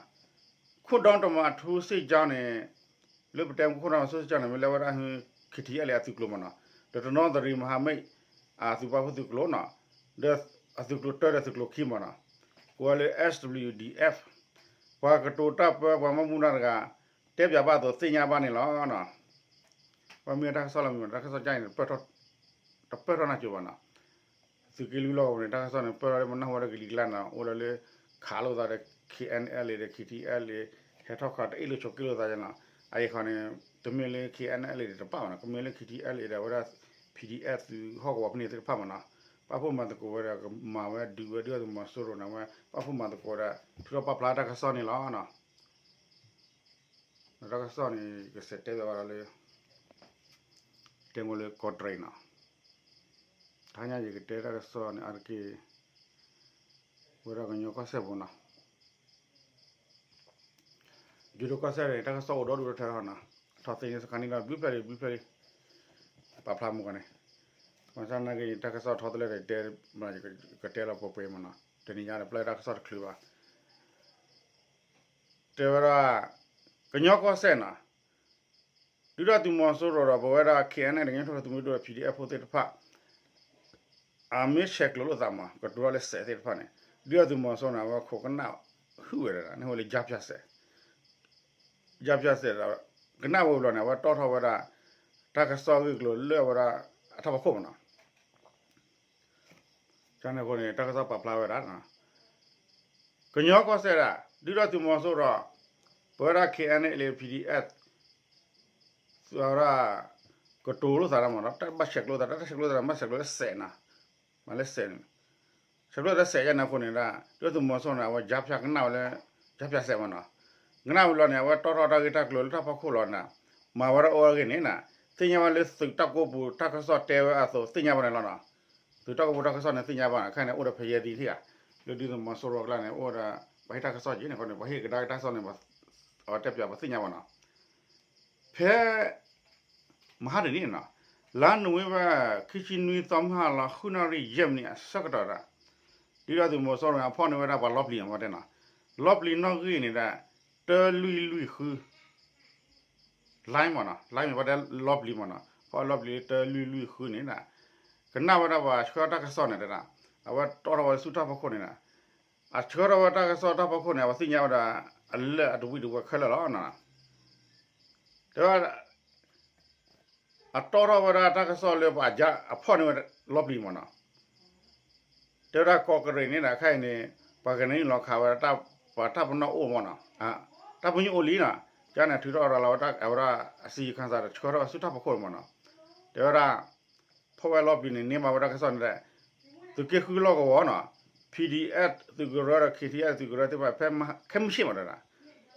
ခိၣ်ဒီတမၤအထူစ့ၣ်ကၠီန့ၣ် လၢပတဲမ့ၢ်ခိၣ်ဒီတမၤအထူစ့ၣ်ကၠီန့ၣ် မ့ၢ်လဲၤဝဲဒၣ် ခံထံအဲလ့ၣ်အသုးကျိၤမးနီၤ. ဒီးတနီသရံၣ်မဟာမိတ် အသုးပာ်ဖှိၣ်သုးကျိၤနီၤ ဒီးအသုးကျိၤတၢဒီးသုးကျိၤခံမးနီၤ ကိးဝဲလၢ S W D F ပှၤကတိၤတၢ်ပၢ ပှၤမၤမူဒါတဂၤ တဲပၠးဘၣ်အသိးသ့ၣ်ညါဘၣ်န့ၣ်လီၤ. ပှၤမ့ၢ်တၢ်ကစီၣ်လီၤမံၤ တၢ်ကစီၣ်ကၠါန့ၣ် တပၢၢ်ထီၣ်နၢ်ကၠိဘၣ်နီၤ. သုးက့လွံၢ်လီၢ်ကဝီၤန့ၣ် တၢ်ကစီၣ်န့ၣ် ပၢၢ်ထီၣ်လၢမနၢ်ဟူဝဲဒၣ်ကလံၤကျါနီၤ အိၣ်လီၤလၢ ခးလိာ်သးဒီး K N L A ဒီး K T L A ဟဲထီၣ်ခးတအ့ၣ်လိာ်ဆိးက့လိာ်သးနီၤ. အအံၤခီန့ၣ် တမ့ၢ်လၢ K N L A ဒီးတပၣ်ဘၣ်နီၤ ကမ့ၢ်လၢ K T L A ဒီးဝဲဒၣ် P D F သုးဟီၣ်ကဝီၤဖဲန့ၣ်သ့ၣ်တဖၣ်မးနီၤ ပာ်ဖှိၣ်မၤသကိးဝဲဒီးကမၤဝဲဒုးဝဲဒုၣ်ဒါသုးမီၤစိရိၤန့ၣ် အဝဲပာ်ဖှိၣ်မၤသကိးဝဲဒၣ် ထုးထီၣ်ပာ်ဖျါတၢ်ကစီၣ်န့ၣ်လီၤ. တၢ်ကစီၣ်န့ၣ် ကစဲးတဲဘၣ်ဝဲဒၣ်လၢ တဲမ့ၢ်လၢကီးတရံးနီၤ တဟါညါယကတဲတၢ်ကစီၣ်န့ၣ် အါတက့ၢ် ဝဲဒၣ်ကညီကီၢ်စဲၣ်ပူၤနီၤ ယိၤဒိၣ်ကီၢ်စဲၣ်န့ၣ် တၢ်ကစီၣ်အိၣ်ဒီဒူၣ်ဒီထၢနီၤ ထီၣ်သ့န့ၣ်စခါန့ၣ်ဒီး ဘျုးဖျၢၣ်လံ ဘျုးဖျၢၣ်လံ ပာ်ဖျါမူကီးန့ၣ် ဘၣ်ဆၣ်သနာ်က့ တၢ်ကစီၣ်ထီတလဲဒီးတဲ ကတဲလီၤပှဲၤပှဲၤမးနီၤ တနံၤညါဒီးပျဲတၢ်ကစီၣ်တချုးဘၣ် တဲဝဲဒၣ် ကညီကီၢ်စဲၣ်နီၤ ဒုၣ်ဒါသုးမီၤစိရိၤဒီး ပဝဲဒၣ် K N L ဒီး ကညီထူၣ်ဖျဲးသုးမုၢ်ဒိၣ်ဒီး P D F ဖိသ့ၣ်တဖၣ် အမ့ၢ်ဆဲးကျိးလိာ်သးမး ကတိၤထီၣ်လၢစဲးသ့ၣ်တဖၣ်န့ၣ် ဒုၣ်ဒါသုးမီၤစိရိၤန့ၣ် အဝဲခိးကနၣ်ဟုၣ်ဝဲဒၣ် န့ၣ်ဝဲလၢ ကြားဖြတ်စက် ကြားဖြတ်စက် ကနၣ်ဝဲဘျီန့ၣ် အဝဲတီၣ်ထီၣ်ဝဲဒၣ် တၢ်ကစီၣ်ဂ့ၢ်ကျိၤလၢအဝဲဒၣ်အထီၣ်ဖီခိၣ်မးနီၤ န့ၣ်အဃိန့ၣ် တၢ်ကစီၣ်ပာ်ဖျါဝဲဒၣ် ကညီကီၢ်စဲၣ်ဒၣ် ဒုၣ်ဒါသုးမီၤစိရိၤ ပဝဲဒၣ် K N L A P D F အဝဲဒၣ် ကတိၤလိာ်သးဒၣ်မးနီၤ တၢ်ဘၣ်ဆဲးကျိးသး တၢ်ဆဲးကျိးသး ဘၣ်ဆဲးကျိးလၢစဲးနီၤ မၤလၢစဲးန့ၣ် ဆဲးကျိးလၢစဲးယါန့ၣ်အဃိန့ၣ်ဒၣ် ဒုၣ်ဒါသုးမီၤစိရိၤန့ၣ် အဝဲ ကြားဖြတ် ကနၣ်ဝဲလၢ ကြားဖြတ်စက် မးနီၤ ကနၣ်ဝဲလီၤန့ၣ် အဝဲတီၣ်ထီၣ်တၢ်ဂ့ၢ်တၢ်ကျိၤလၢတၢ်ဖီခိၣ်လီၤန့ၣ် မၤဝဲဒၣ်အိၣ်အဂ့ၢ်န့ၣ် သ့ၣ်ညါဝဲလၢသုးတၢ်ကိးပူၤတၢ်ကစီၣ်တဲဝဲအသိးသ့ၣ်ညါဘၣ်န့ၣ်လီၤနီၤ သုးတၢ်ကိးပူၤတၢ်ကစီၣ်န့ၣ်သ့ၣ်ညါဘၣ်န့ၣ် ခဲအံၤန့ၣ် အိၣ်ဒီးဖဲယဲၢ်သံတဂၤ လၢဒုၣ်ဒါသုးမီၤစိရိၤအကျါန့ၣ် အိၣ်ဒီး ပှၤဟ့ၣ်တၢ်ကစီၣ်က့ၤန့ၣ်ဃိန့ၣ် ပှၤဟ့ၣ်ကဒါက့ၤတၢ်ကစီၣ်န့ၣ် အဝဲတဲပၠးပှၤသ့ၣ်ညါဘၣ်နီၤ ဖဲ မဟါတနံၤန့ၣ်နီၤ လါနိၣ်ဝ့ဘၢၣ် ခံဆံနွံသီ မုၢ်ဟါလီၤ ဃုနၣ်ရံၣ် ယဲၢ်မံးနံးအဆၢကတီၢ်ဒၣ် ဒုၣ်ဒါသုးမီၤစိရိၤန့ၣ် အဖီၣ်န့ၢ်ဝဲဒၣ်ပှၤလီပျံၤအမၤတဲနီၤ လီပျံၤနီၣ်ဂံၢ်န့ၣ်ဒၣ် တၢလွံၢ်လွံၢ်ဃု လါမးနီၤ လါမ့ၢ်ပှၤတဲလီပျံၤမးနီၤ ဖီၣ်လီပျံၤလၢတၢလွံၢ်လွံၢ်ဃုန့ၣ်ဒၣ် ကနၣ်ဝဲဒၣ်ပှၤဆှၢတၢ်ကစီၣ်န့ၣ်ဒၣ် အဝဲတီၣ်ထီၣ်ဝဲဆူတၢ်ဖီခိၣ်န့ၣ်ဒၣ် အဆှၢထီၣ်ဝဲတၢ်ကစီၣ်တၢ်ဖီခိၣ်န့ၣ် အဝဲသ့ၣ်ညါဝဲဒၣ် အလၢာ်အတဝံၣ်တဝဲၤခဲလၢာ်လီၤ တဲဝဲ အတီၣ်ထီၣ်ဝဲဒၣ်တၢ်ကစီၣ်လၢပှၤအဖီၣ်န့ၢ်ဝဲလီပျံၤမးနီၤ တဲဝဲဒၣ်ကီးကရံးန့ၣ်ဒၣ်ခဲအံၤန့ၣ် ပှၤကနံၣ်လီၤခးဝဲဒၣ် ပှၤတၢ်ပနီၣ်အိၣ်မးနီၤ တၢ်ပညိၣ်အိၣ်လံနီၤ ကန့ၣ်ထုးထီၣ်ရၤလီၤဝဲဒၣ်အဝဲဒၣ်အစံးယခၢၣ်စးဒီးဆှၢထီၣ်ဝဲဆူတၢ်ဖီခိၣ်မးနီၤ တဲဝဲဒၣ် ဖီၣ်ဝဲလီပျံၤန့ၣ် န့ၢ်ဘၣ်ဝဲဒၣ်တၢ်ကစီၣ်န့ၣ်ဒၣ် သုးက့ဃုလီၢ်ကဝီၤနီၤ P D F သုးကရၢဒီး K T F သုးကရၢသ့ၣ်တဖၣ် ဖဲခဲမုၢ်ဆ့ၣ်မးဒၣ်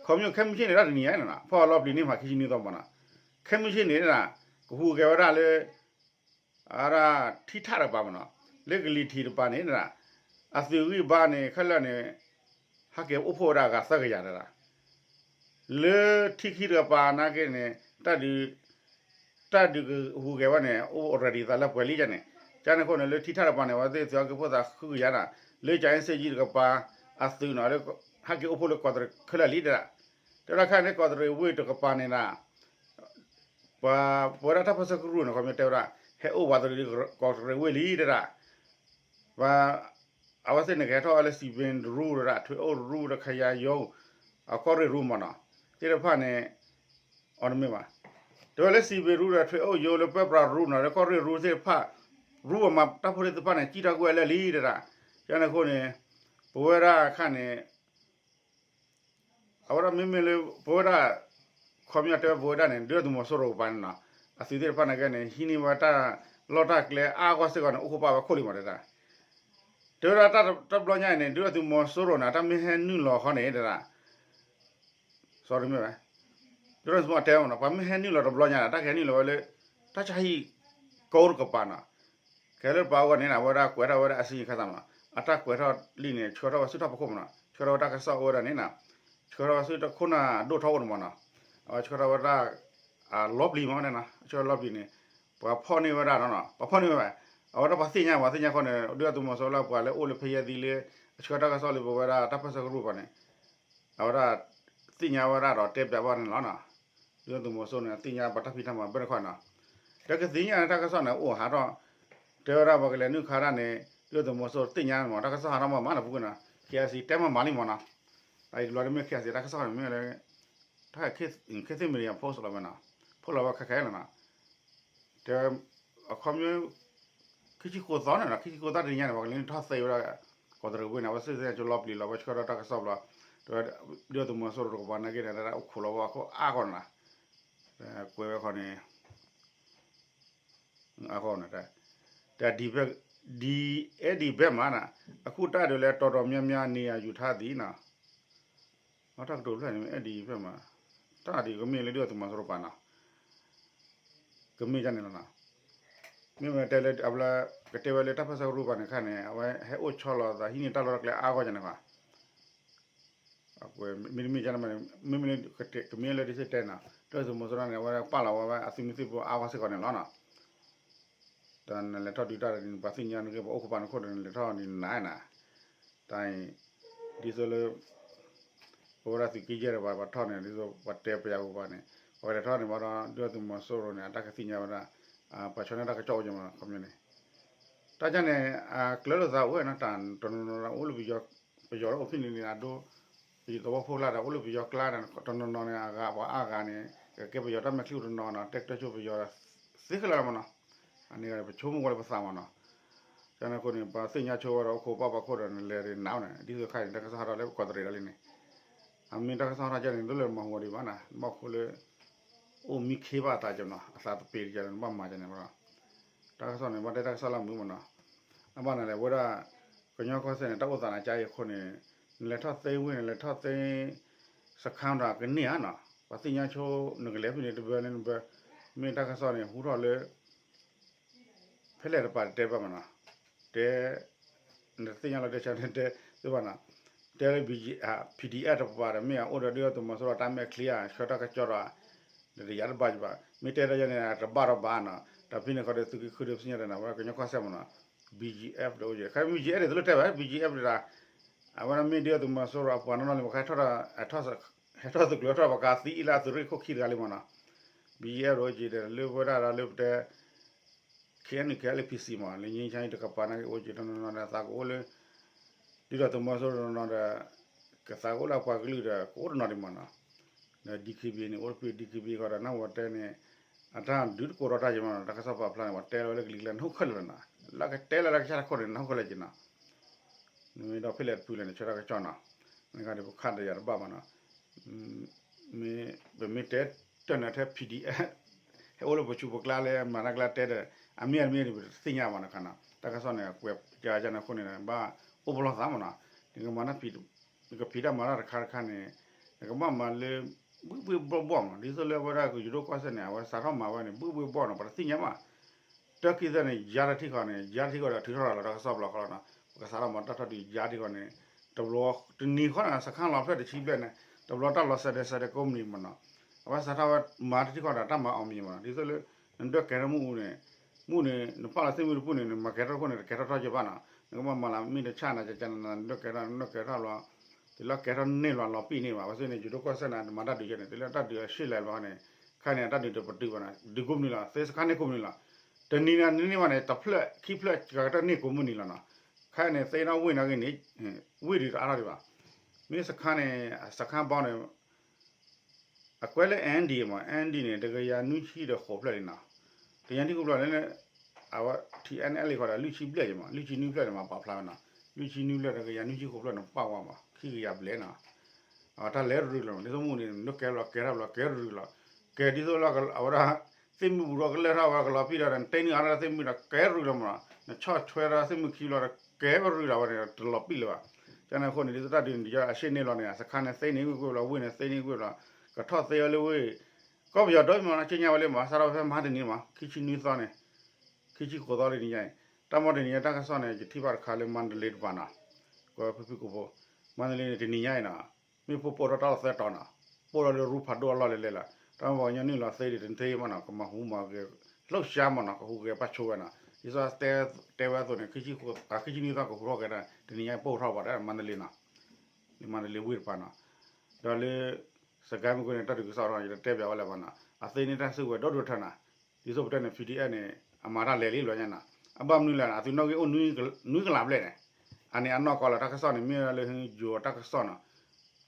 ခီမ့ၢ်ခဲမုၢ်ဆ့ၣ်န့ၣ်ဒၣ်တနံၤညါန့ၣ်နီၤ ဖီၣ်လီပျံၤန့ၢ်မးခံဆံနွံသီမးနီၤ ခဲမုၢ်ဆ့ၣ်န့ၣ်ဒၣ် ကဟူးဂဲၤဝဲဒၣ်လၢ အဝဲဒၣ်ထံထၣ်တကပၤမးနီၤ လၢကလံၤထံးတကပၤန့ၣ်ဒၣ် အသုးဂံၢ်ဘါန့ၣ် ခဲလၢာ်န့ၣ် ဟဲက့ၤအိၣ်ဖှိၣ်ဝဲဒၣ်အဂၤသၢကယၤဒၣ် လၢထံခံတကပၤနာ်က့န့ၣ် တၢ်ဒုး တၢ်ဒုးကဟူးဂဲၤဝဲန့ၣ် အိၣ် ready သးလၢပှဲၤလံယါန့ၣ် ကန့ၣ်အဃိန့ၣ် လၢထံထၣ်တကပၤန့ၣ် အဝဲသ့ၣ်သုးဟဲက့ၤအိၣ်ဖှိၣ်သးဃုကယၤဒၣ် လၢကၠၤအ့စ့ယံတကပၤ အသုးနီၤ လၢဟဲက့ၤအိၣ်ဖှိၣ်လၢကီးတရံးခဲလၢာ်လံဒၣ် တဲဝဲဒၣ်ခဲန့ၣ် ကီးတရံးဝ့ၢ်တကပၤန့ၣ်ဒၣ် ပှၤ ပဝဲဒၣ်တၢ်ပၢဆှၢကရူၢ်န့ၣ် ခီမ့ၢ်တဲဝဲဒၣ် ဟဲအိၣ်ဝးတရံး ကီးတရံးဝ့ၢ်လံတဲဒၣ် ပှၤ အဝဲသ့ၣ်န့ၣ်ကဟဲထီၣ်ဝဲလၢစံးဘ့ရူၣ်တဒၣ် ထွ့အိၣ်ရူၣ်ဒီး ခယၤယိၤ အကီၢ်ရ့ၣ်ရူၣ်မးနီၤ သ့ၣ်တဖၣ်န့ၣ် အီၤတမ့ၢ်ဘၣ် တဲဝဲလၢစံးဘ့ရူၣ်ဒီး ထွ့အိၣ်ယိၤလၢပၢပြးရူၣ်နီၤ လၢကီၢ်ရ့ၣ်ရူၣ်သ့ၣ်တဖၣ် ရူၣ်အမၤတၢ်ဖိသ့ၣ်တဖၣ်န့ၣ် ကံၣ်ထီၣ်ကွံာ်ဝဲလၢာ်လံတဲဒၣ် ကန့ၣ်အဃိန့ၣ် ပဝဲဒၣ်ခါန့ၣ် အဝဲဒၣ်မ့မ့ၢ်လၢ ပဝဲဒၣ် ခီပညီတဲဝဲပဝဲဒၣ်န့ၣ် ဒုၣ်ဒါသုးမီၤစိရိၤကပၤန့ၣ်နီၤ အသုးသ့ၣ်တဖၣ်န့ၣ်ကဲန့ၣ် ဟံးန့ၢ်ဝဲတၢ်လီၢ်တၢ်ကျဲအါဂီၢ်စ့ၢ်ကီးန့ၣ် အိၣ်ခိးပာ်ဝဲခိၣ်လံမးတဲဒၣ်, တဲဝဲဒၣ်တၢ်တဘျီညါအံၤန့ၣ် ဒုၣ်ဒါသုးမီၤစိရိၤန့ၣ် တၢ်မ့ၢ်ဟဲနုာ်လီၤဃီန့ၣ်တဲဒၣ် စီၤတမ့ၢ်ဝဲ ဒုၣ်ဒါသုးမီၤတဲမးနီၤ ပှၤမ့ၢ်ဟဲနုာ်လီၤတဘျီညါန့ၣ် တၢ်ကဟဲနုာ်လီၤဝဲလၢ တၢ်ဆါဟံၣ်ကိးတကပၤနီၤ, ကဲလၢပှၤအဂီၢ်န့ၣ် အဝဲဒၣ် ကွဲးထီၣ်ဝဲဒၣ်အစ့ခါသးမးနီၤ အတၢ်ကွဲးထီၣ်လံန့ၣ် ဆှၢထီၣ်ဝဲဆူတၢ်ဖီခိၣ်မးနီၤ ဆှၢထီၣ်ဝဲတၢ်ကစီၣ်အိၣ်ဝဲဒၣ်န့ၣ်နီၤ, ဆှၢထီၣ်ဝဲဆူတခိၣ်နၢ်ဒိၣ်ထီၣ်အိၣ်န့ၣ်မးနီၤ, အဝဲဆှၢထီၣ်ဝဲဒၣ် လီပျံၤမးန့ၣ်နီၤ ဆှၢလီပျံၤန့ၣ် ပှၤဖီၣ်န့ၢ်ဝဲဒၣ်နီၤ ပှၤဖီၣ်န့ၢ်ဝဲ အဝဲဒၣ်ပှၤသ့ၣ်ညါ ပှၤသ့ၣ်ညါဃီန့ၣ် ဒုၣ်ဒါသုးမီၤစိရိၤလၢပှၤလၢအိၣ်လၢဖဲယဲၢ်သံလၢ အဆှၢတၢ်ကစီၣ်လၢပဝဲဒၣ်တၢ်ပၢၢ်ဆၢကရူၢ်ပှၤန့ၣ် အဝဲဒၣ်သ့ၣ်ညါဝဲဒၣ်ဒီးတဲပျးဘၣ်န့ၣ်လီၤနီၤ, ဒုၣ်ဒါသုးမီၤစိရိၤန့ၣ် သ့ၣ်ညါပှၤတၢ်ဖံးတၢ်မၤဘၢၣ်တခီနီၤ, တကသ့ၣ်ညါန့ၣ် တၢ်ကစီၣ်န့ၣ်အိၣ်ဟးထီၣ် တဲဝဲဒၣ်ပှၤကလဲၤနုာ်ခါတၢ်န့ၣ် ဒုၣ်ဒါသုးမီၤစိရိၤသ့ၣ်ညါမး တၢ်ကစီၣ်ဟးထီၣ်မးမးနီၤ ပူၤကွံာ်နီၤ KIC တဲမးမးလံမးနီၤ, တၢ်အံၤတဘျီတမ့ၢ် KIC တၢ်ကစီၣ်န့ၣ်မ့ၢ်လၢ တၢ် K သ့ၣ် Media post လီၤဝဲနီၤ, ဖိလီၤဝဲခဲခဲလီၤနီၤ တဲ အခီပညီ ခံဆံဃိးသီန့ၣ်နီၤ ခံဆံဃိးသီတနံၤညါန့ၣ် ပှၤကလဲၤနုာ်ထီၣ်သ့ဝဲဒၣ် ကီးတရံးဝ့ၢ်န့ၣ် အဝဲသ့ၣ်သ့ၣ်ညါဆိလီပျံၤလီၤ အဝဲဆှၢထီၣ်တၢ်ကစီၣ်ဘျီ တဲဝဲ ဒုၣ်ဒါသုးမီၤစိရိၤတကပၤနာ်က့န့ၣ် တၢ်အိၣ်ခိးလီၤဝဲအခိၣ်အါဂီၢ်နီၤ, ကွဲးဝဲခီန့ၣ် အဂီၢ်န့ၣ် တၢ် ဒ် ဒ်အဲၣ်ဒိးဘဲၣ်မးနီၤ, အခုတပ်တွေလည်း တော်တော်များများ နေရာယူထားသည်နီၤ, အတၢ်ကတိၤဖျၢၣ်န့ၣ် အဲၣ်ဒိးဘဲၣ်မး, တၢ်ဒ်ကမ့ၢ်လၢဒုၣ်ဒါသုးမီၤစိရိၤပၤနီၤ, ကမ့ၢ်ဒ်န့ၣ်လီၤနီၤ, မ့မ့ၢ်တဲလၢအဘျီ ကတဲဝဲလၢတၢ်ပၢၢ်ဆၢကရူၢ်ပၤန့ၣ်ခါန့ၣ် အဝဲဟဲအိၣ်ဆီလီၤသးဟံးန့ၢ်တၢ်လီၢ်တၢ်ကျဲအါဂီၢ်ယါန့ၣ်ဘၣ် အကွဲးမ့တမ့ၢ်ကန့ၣ်ဘၣ်န့ၣ် မ့မ့ၢ်လၢ ကမ့ၢ်လၢဒ်သိးတဲနီၤ ဒုၣ်ဒါသုးမီၤစိရိၤန့ၣ် အဝဲပာ်လီၤဝဲအသုးမုၢ်သံၣ်ဘိအါဂီၢ်စ့ၢ်ကီးန့ၣ်လီၤနီၤ, ဒီးနလဲၤထီၣ်ဒုးတၢ်န့ၣ် ပှၤသ့ၣ်ညါန့ၣ်က့ ပှၤအိၣ်ခိးပၤန့ၣ်ခိၣ်ဒီး နလဲၤထီၣ်န့ၣ်နၤနၤ, တၢ်အံၤ ဒ်သိးလၢ ပဝဲဒၣ်သုးက့ယဲၢ်ဒီးပှၤထီၣ်န့ၣ် ဒ်သိးပှၤတဲပယီၤပူၤပၤန့ၣ် ပှၤကလဲၤထီၣ်န့ၣ်ဘၣ်ဒီး ဒုၣ်ဒါသုးမီၤစိရိၤ န့ၣ် အတၢ်ကသ့ၣ်ညါဝဲဒၣ် ပှၤဆီန့ၢ်တၢ်ကစီၣ်အိၣ်ကမး ခီပညီန့ၣ် တၢ်ကန့ၣ် အကျၢၤလိာ်သးအိၣ်ဝဲနီၤ တၢ်တနီၤနီၤအိၣ်လၢပယီၤ ပယီၤလၢအိၣ်ဖဲန့ၣ်န့ၣ် အဒိ ပယီၤသဝီဖိကျါဒီး အိၣ်လၢပယီၤကျါဒီး တနီၤနီၤန့ၣ် အဂၤပှၤအါဂၤန့ၣ် ကကဲပယီၤတၢ်မဲာ်ချံတနီၤနီၤ တဲကတၢၢ်ဆိပယီၤ သ့ခဲလၢာ်မးနီၤ, အန့ၣ်ဂၤန့ၣ် ပဆိကမိၣ်ဝဲလၢပသးမးနီၤ, ကန့ၣ်အဃိန့ၣ် ပှၤသ့ၣ်ညါဆိဝဲဒီး အိၣ်ခိးပာ်ပှၤခိၣ်ဒီး နလဲၤဒ်နၤန့ၣ် ဒ်သိးခါအံၤန့ၣ် တၢ်ကစီၣ်ဟးထီၣ်လၢကီးတရံးဒီးလံန့ၣ် အမ့ၢ်တၢ်ကစီၣ်ဟးထီၣ်ကန့ၣ် ဒ်လဲၣ်မၤဟူးဂီၤဒံးဘၣ်နီၤ ဘၣ်ဃိလၢ အိၣ်မံခ့ဘၣ်အသးကမးနီၤ အသးတပ့ၤတကဲလၢနဘၣ်မၤကန့ၣ်မးနီၤ, တၢ်ကစီၣ်န့ၣ် ဘၣ်တဲတၢ်ကစီၣ်လၢမုာ်မးနီၤ, အဘၣ်နၤလဲၣ် ဝဲဒၣ် ကညီကီၢ်စဲၣ်န့ၣ် တၢ်အိၣ်သးနၤကါအံၤအဃိန့ၣ် နလဲၤထီၣ်သ့ဝ့ၢ် နလဲၤထီၣ်သ့ စခန်းဒီးကန့ၢ်ဧါနီၤ, ပှၤသ့ၣ်ညါဆိ နကလဲၤဖဲန့ၣ်တဘၢလၢနဘၢ, မ့ၢ်တၢ်ကစီၣ်န့ၣ် ဟူထီၣ်လၢ ဖဲလဲၣ်တပၤတတဲဘၣ်မးနီၤ, တဲ နတသ့ၣ်ညါလီၤတဲဆၢနတဲသ့ဘၣ်နီၤ, တဲလၢ PDF တပၤဒီး မ့ၢ်အအိၣ်ဒီးဒုၣ်ဒါသုးမီၤစိရိၤတၢ်မဲာ်ချံဧါ ဆှၢတၢ်ကစီၣ်ဒီး ဒီးယၤတဘၣ်ယဘၣ် မ့ၢ်တဲဒ်ယဲန့ၣ် တဘၣ်ဒီးဘၣ်နီၤ, တၢ်ဖဲန့ၣ်ဃီဒီး သုးက့ဃုဒီး ပသ့ၣ်ညါတနီၤ ဝဲကညီကီၢ်စဲၣ်မးနီၤ, BGF ဒီးအိၣ်က့ၤ ခဲ BGF န့ၣ် တလိၣ်တဲဘၣ် BGF ဒၣ် အဝဲဒၣ်မ့ၢ်ဒုၣ်ဒါသုးမီၤစိရိၤအပှၤနီၢ်နီၢ်လံ ပှၤခါထီၣ် ဟဲထီၣ်သုးကျိၤထီၣ် ပှၤကသံအံၤလၢအသုးရ့ၣ်ခိၣ်ခံတဂၤလံမးနီၤ, BGF ဒီးအိၣ်က့ၤဒီး လၢဝဲဒၣ်ဒီးလၢပတဲ KNU KNLA PC မး လၢ ငြိမ်းချမ်းရေး တကပၤနာ်က့ အိၣ်က့ၤတနီၤနီၤဒီး သးကအိၣ်လၢ ဒုၣ်ဒါသုးမီၤစိရိၤတနီၤဒီး ကသးကအိၣ်လၢအပှၤကလုာ်ဒီး ကအိၣ်တနီၤဒံးမးနီၤ, ဒီး DKBA န့ၣ် အိၣ်တပ့ၤ DKBA ဃီဒီး နၢ်ဝဲတဲန့ၣ် အတၢ်ဒုးတကိးထီၣ်တၢ်က့ၤမးနီၤ တၢ်ကစီၣ်ပာ်ဖျါန့ၣ် ပှၤတဲလီၤဝဲလၢကလံၤကျါ နၢ်ဟူခဲလၢာ်လီၤနီၤ, လၢကတဲလီၤလၢကစၢ်တခိၣ်န့ၣ် နၢ်ဟူခဲလၢာ်က့ၤနီၤ, မ့ၢ်ဒီးဖဲလဲၣ်တဖုလဲၣ်န့ၣ် ဆှၢတၢ်ကစီၣ်နီၤ, မ့ၢ်ခါဒီးယၤတဘၣ်မးနီၤ မ့ၢ် ပမ့ၢ်တဲတၢ်န့ၣ်ထဲ PDF ဟဲအိၣ်လၢပဆူးပကျါလၢမၤတၢ်ကျါတဲဒီး အမ့ၢ်အမ့ၢ်န့ၣ် ပတသ့ၣ်ညါဘၣ်နီၤခါနီၤ, တၢ်ကစီၣ်န့ၣ် ကွဲးကၢကၢန့ၣ်အဃိန့ၣ် ဘၣ်အိၣ်ပလီၢ်သးမးနီၤ, နကမၤတၢ်ဖံး နကဖံးတၢ်မၤတၢ်တခါတခါန့ၣ် နကဘၣ်မၤလၢ ဘှ့ၣ်ဘှ့ၣ်ဘှီၣ်ဘှီၣ်မးနီၤ, ဒ်သိးလၢအဝဲဒၣ်ကယိၤဒိၣ်ကီၢ်စဲၣ်န့ၣ် အဝဲစးထီၣ်မၤဝဲန့ၣ် ဘှ့ၣ်ဘှ့ၣ်ဘှီၣ်နီၤ ပတသ့ၣ်ညါဘၣ် တၢ်ခံသၢန့ၣ် ယါတထံၣ်ဃီန့ၣ် ယါတထံၣ်ဃီဒီးထုးထီၣ်ရၤလီၤတၢ်ကစီၣ်ဘျီဃီလီၤနီၤ, ပကစးထီၣ်မၤတၢ်ထီၣ်ဒုးယါတထံၣ်ဃီန့ၣ် တဘျီ တနံၤဃီန့ၣ် စခန်းလီၤဖျၢၣ်တဆံဘျဲၣ်န့ၣ် တဘျီတၢ်လီၤစဲးဒဲးစဲးဒဲးကိးမုၢ်နံၤမးနီၤ, အဝဲစးထီၣ်ဝဲမၤတထံၣ်ဃီဒီးတၢ်မၤအီၤမံၤမးနီၤ, ဒ်သိးလၢ နဒွဲၣ်ကဲထီၣ်မ့ၣ်အူန့ၣ် မ့ၣ်အူန့ၣ် နပာ်လီၤသ့ၣ်မ့ၣ်တပူၤန့ၣ် နမၤကဲထီၣ်ခိၣ်န့ၣ် တကဲထီၣ်ထီၣ်က့ဘၣ်နီၤ, နကဘၣ်မၤလၢမ့ၣ်တဆၣ်နၤ ကကနၤ နဒွဲၣ်ကဲထီၣ် နဒွဲၣ်ကဲထီၣ်ဘျီ တုၤလၢကဲထီၣ်န့ၢ်လီၤလီၤပံာ်န့ၢ်ဘၣ်, အဝဲသ့ၣ်န့ၣ် ယိၤဒိၣ်ကီၢ်စဲၣ်န့ၣ် တမၤတၢ်ဒုးယဲန့ၣ် တုၤလၢတၢ်ဒုးအဆံးလဲၣ်ဘျီန့ၣ် ခါန့ၣ် အတၢ်ဒုးတပတုာ်ဘၣ်နီၤ, ဒုးကိးမုၢ်နံၤလီၤ, သ့စခန်းန့ၢ်ကိးမုၢ်နံၤလီၤ, တနံၤန့ၣ် နန့ၢ်ဘၣ်န့ၣ် တဖျၢၣ်ခံဖျၢၣ် ကကတၢၢ်န့ၢ်ကိးမုၢ်နံၤလီၤနီၤ, ခါန့ၣ် သ့ဒီးဝ့ၢ်နာ်က့န့ၣ် ဝ့ၢ်ဒုးတအါထီၣ်ဒံးဘၣ်, မ့ၢ်စခန်းန့ၣ် စခန်းပေါင်းန့ၣ် အကွဲးလၢ ND မး ND န့ၣ် တကယၤနွံဆံဒီးဃိးဖျၢၣ်လံနီၤ, တကယၤနွံဆံဃိးဖျၢၣ်လၢ အဝဲ TNLA ဃီဒီး လွံၢ်ဆံဘျဲၣ်ယဲမး လွံၢ်ဆံနွံဖျၢၣ်န့ၣ်မးပာ်ဖျါဝဲနီၤ, လွံၢ်ဆံနွံဖျၢၣ် တကယၤနွံဆံဃိးဖျၢၣ်န့ၣ် ပာ်ဝဲမး ခံကယၤဘျဲၣ်နီၤ, အတၢ်လဲၤရူၤလီၤ ဒ်သိးမ့ၣ်အူန့ၣ် နဒွဲၣ်ကဲထီၣ်ဘျီ ကဲထီၣ်ဘျီ ကဲရူၤလီၤ, ကဲဒ်သိးလၢအဝဲဒၣ် သ့ၣ်မုၢ်ပူၤထီၣ်ကလၢၢ်ထီၣ်ဝဲကလီၤပံာ်ဒီး နတဲနုာ်အါထီၣ်သ့ၣ်မုၢ်ဒီးကဲရူၤလီၤမးနီၤ, နဆီၣ်ထွဲဒီးသ့ၣ်မုၢ်ခံဘျီဒီးကဲပရူၤလီၤဝဲန့ၣ် တလီၤပံာ်လၢၤဘၣ်. ကန့ၣ်အဃိန့ၣ် ဒ်သိးတၢ်ဒုးန့ၣ် ယအရှ့ၣ်န့ၢ်လီၤန့ၣ် စခါန့ၣ်သ့န့ၢ်ကွ့ၢ်ကွ့ၢ်ဘျီ ဝ့ၢ်န့ၣ်သ့န့ၢ်ကွ့ၢ်ဘျီ ကထီၣ်သ့ဝဲလၢဝ့ၢ် ကီၢ်ပယီၤဒီမ့ၢ်နီၤ က့ညါဝဲလၢမး စးထီၣ်ဖဲမဟါတနံၤမး ခံဆံနွံသီန့ၣ် ခံဆံဃိးသီလၢနံၤညါအံၤ တၢ်မီတနံၤညါတၢ်ကစီၣ်န့ၣ် ယထံၣ်ဘၣ်တခါလၢမါဒလ့တပၤနီၤ, ကဖုဖုကိးဖိ မါဒလ့န့ၣ် တနံၤညါအံၤနီၤ မ့ၢ်ဖိပိာ်ထီၣ်တၢ်လီၢ်သၢတီၤနီၤ, ပိာ်ထီၣ်လၢရူဖးဒိၣ်အလီၢ်လဲၤလဲၤလီၤ. တၢ်မီပှၤကညီနုာ်လီၤသ့ဒံးတသ့မးနီၤ ကမၤဟူမၤဂဲၤ လှုပ်ရှားမးနီၤ ကဟူးဂဲၤပာ်ဆိဝဲနီၤ. ဒ်သိးတဲဝဲအသိးန့ၣ် ခံဆံဃိး ခံဆံနွံသီကဟူးထီၣ်က့ၤတၢ် တနံၤညါအံၤပိာ်ထီၣ်ပှၤဒီးမါဒလ့နီၤ မါဒလ့ဝ့ၢ်တပၤနီၤ, ဒီးလၢ စကဲမုၢ်ကွ့န့ၣ် တၢ်ဒုးကစီၣ်ထီၣ် ယတတဲပၠးဝဲလၢၤဘၣ်နီၤ အသ့န့ၢ်တၢ်စုကဝဲၤဒီဒိၣ်ထၢနီၤ, ဒ်သိးပတဲန့ၣ် ဖံဒံအဲၣ်န့ၣ် အမၤတၢ်လဲၤလံလီၤညါနီၤ, အဘၣ်မနုၤလဲၣ် အသုးနီၣ်ဂံၢ်အိၣ်နွံကလးဘျဲၣ်န့ၣ်, အန့ၣ်အနီၢ်ကီၢ်လီၤ တၢ်ကစီၣ်န့ၣ် မ့ၢ်ဝဲလၢယိၤတၢ်ကစီၣ်နီၤ,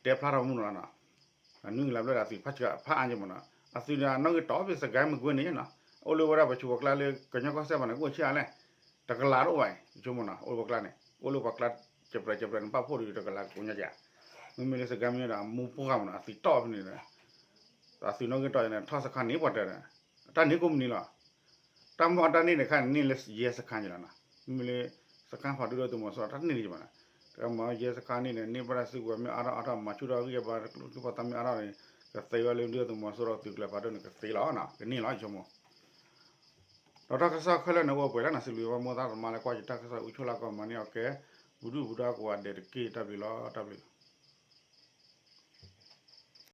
တဲဖျါထီၣ်မုၢ်နီၤလီၤနီၤ, နွံကလးဘျဲၣ်ဒီးအသုးဖးအါက့မးနီၤ, အသုးန့ၣ်အနီၣ်ဂံၢ်တီၢ်ဖဲစကဲမုၢ်ကွ့န့ၣ်နီၤ, အိၣ်လၢဝဲဒၣ်ပှၤဆူးပှၤကျါလၢကညီကီၢ်စဲၣ်ဘၣ်န့ၣ် ကအိၣ်ဆံးအါလဲၣ် တကလးတအိၣ်ဘၣ်အံၤ ဆိကမိၣ်နီၤ အိၣ်လၢပှၤကျါန့ၣ် အိၣ်လၢပှၤကျါ ကပြဲးကပြဲးန့ၣ် ပာ်ဖှိၣ်ဒံးတကလးကကိးညါက့ၤ, မ့မ့ၢ်လၢစကဲမုၢ်ဒီး မူပှၢ်မးနီၤ အသုးတီၢ်ဖဲန့ၣ်ဒီး အသုးနီၣ်ဂံၢ်တီၢ်န့ၣ် ထီၣ်စခါန့ၣ်ပှၤတၢ်ဒီး တၢ်န့ၣ်ကိးမုၢ်နံၤလီၤ, တၢ်မီၢ်တၢ်န့ၣ်တခါန့ၣ် န့ၢ်လၢယဲၢ်စခါန့ၣ်လီၤနီၤ, မ့မ့ၢ်လၢ စခါဖးဒိၣ်ဒုၣ်ဒါသုးမီၤစိရိၤ တၢ်တန့ၢ်ဒံးဘၣ်နီၤ, တၢ်မီၢ်ယဲၢ်စခါန့ၣ်န့ၣ် န့ၢ်ဘၣ်တၢ်စုကဝဲၤမ့ၢ်အါထီၣ်အါထီၣ် မၤဆူၣ်ထီၣ်ဂံၢ်ဘါ ကျိချံမျိာ်သၣ်မ့ၢ်အါထီၣ်န့ၣ် ကသ့ဝဲလၢဒုၣ်ဒါသုးမီၤစိရိၤသုးကျဲၤဖးဒိၣ်န့ၣ် ကသ့လီၤနီၤ ကန့ၢ်လီၤဆိကမိၣ် ဒီးတၢ်ကစီၣ်ခဲလၢာ်န့ၣ် အိၣ်ပှဲၤလၢနၤ စံးဘျုးဘၣ်မိၢ်သးသမါလၢကွၢ်ယတၢ်ကစီၣ် အူဆိၣ်လၢကီၢ်မၤန့ၢ်အီၤကဲ ပူၤဒုၣ်ပူၤဒါကိးဂၤဒဲးတက့ၢ် တၢ်ဘျုးလီၤ တၢ်ဘျုးလီၤ.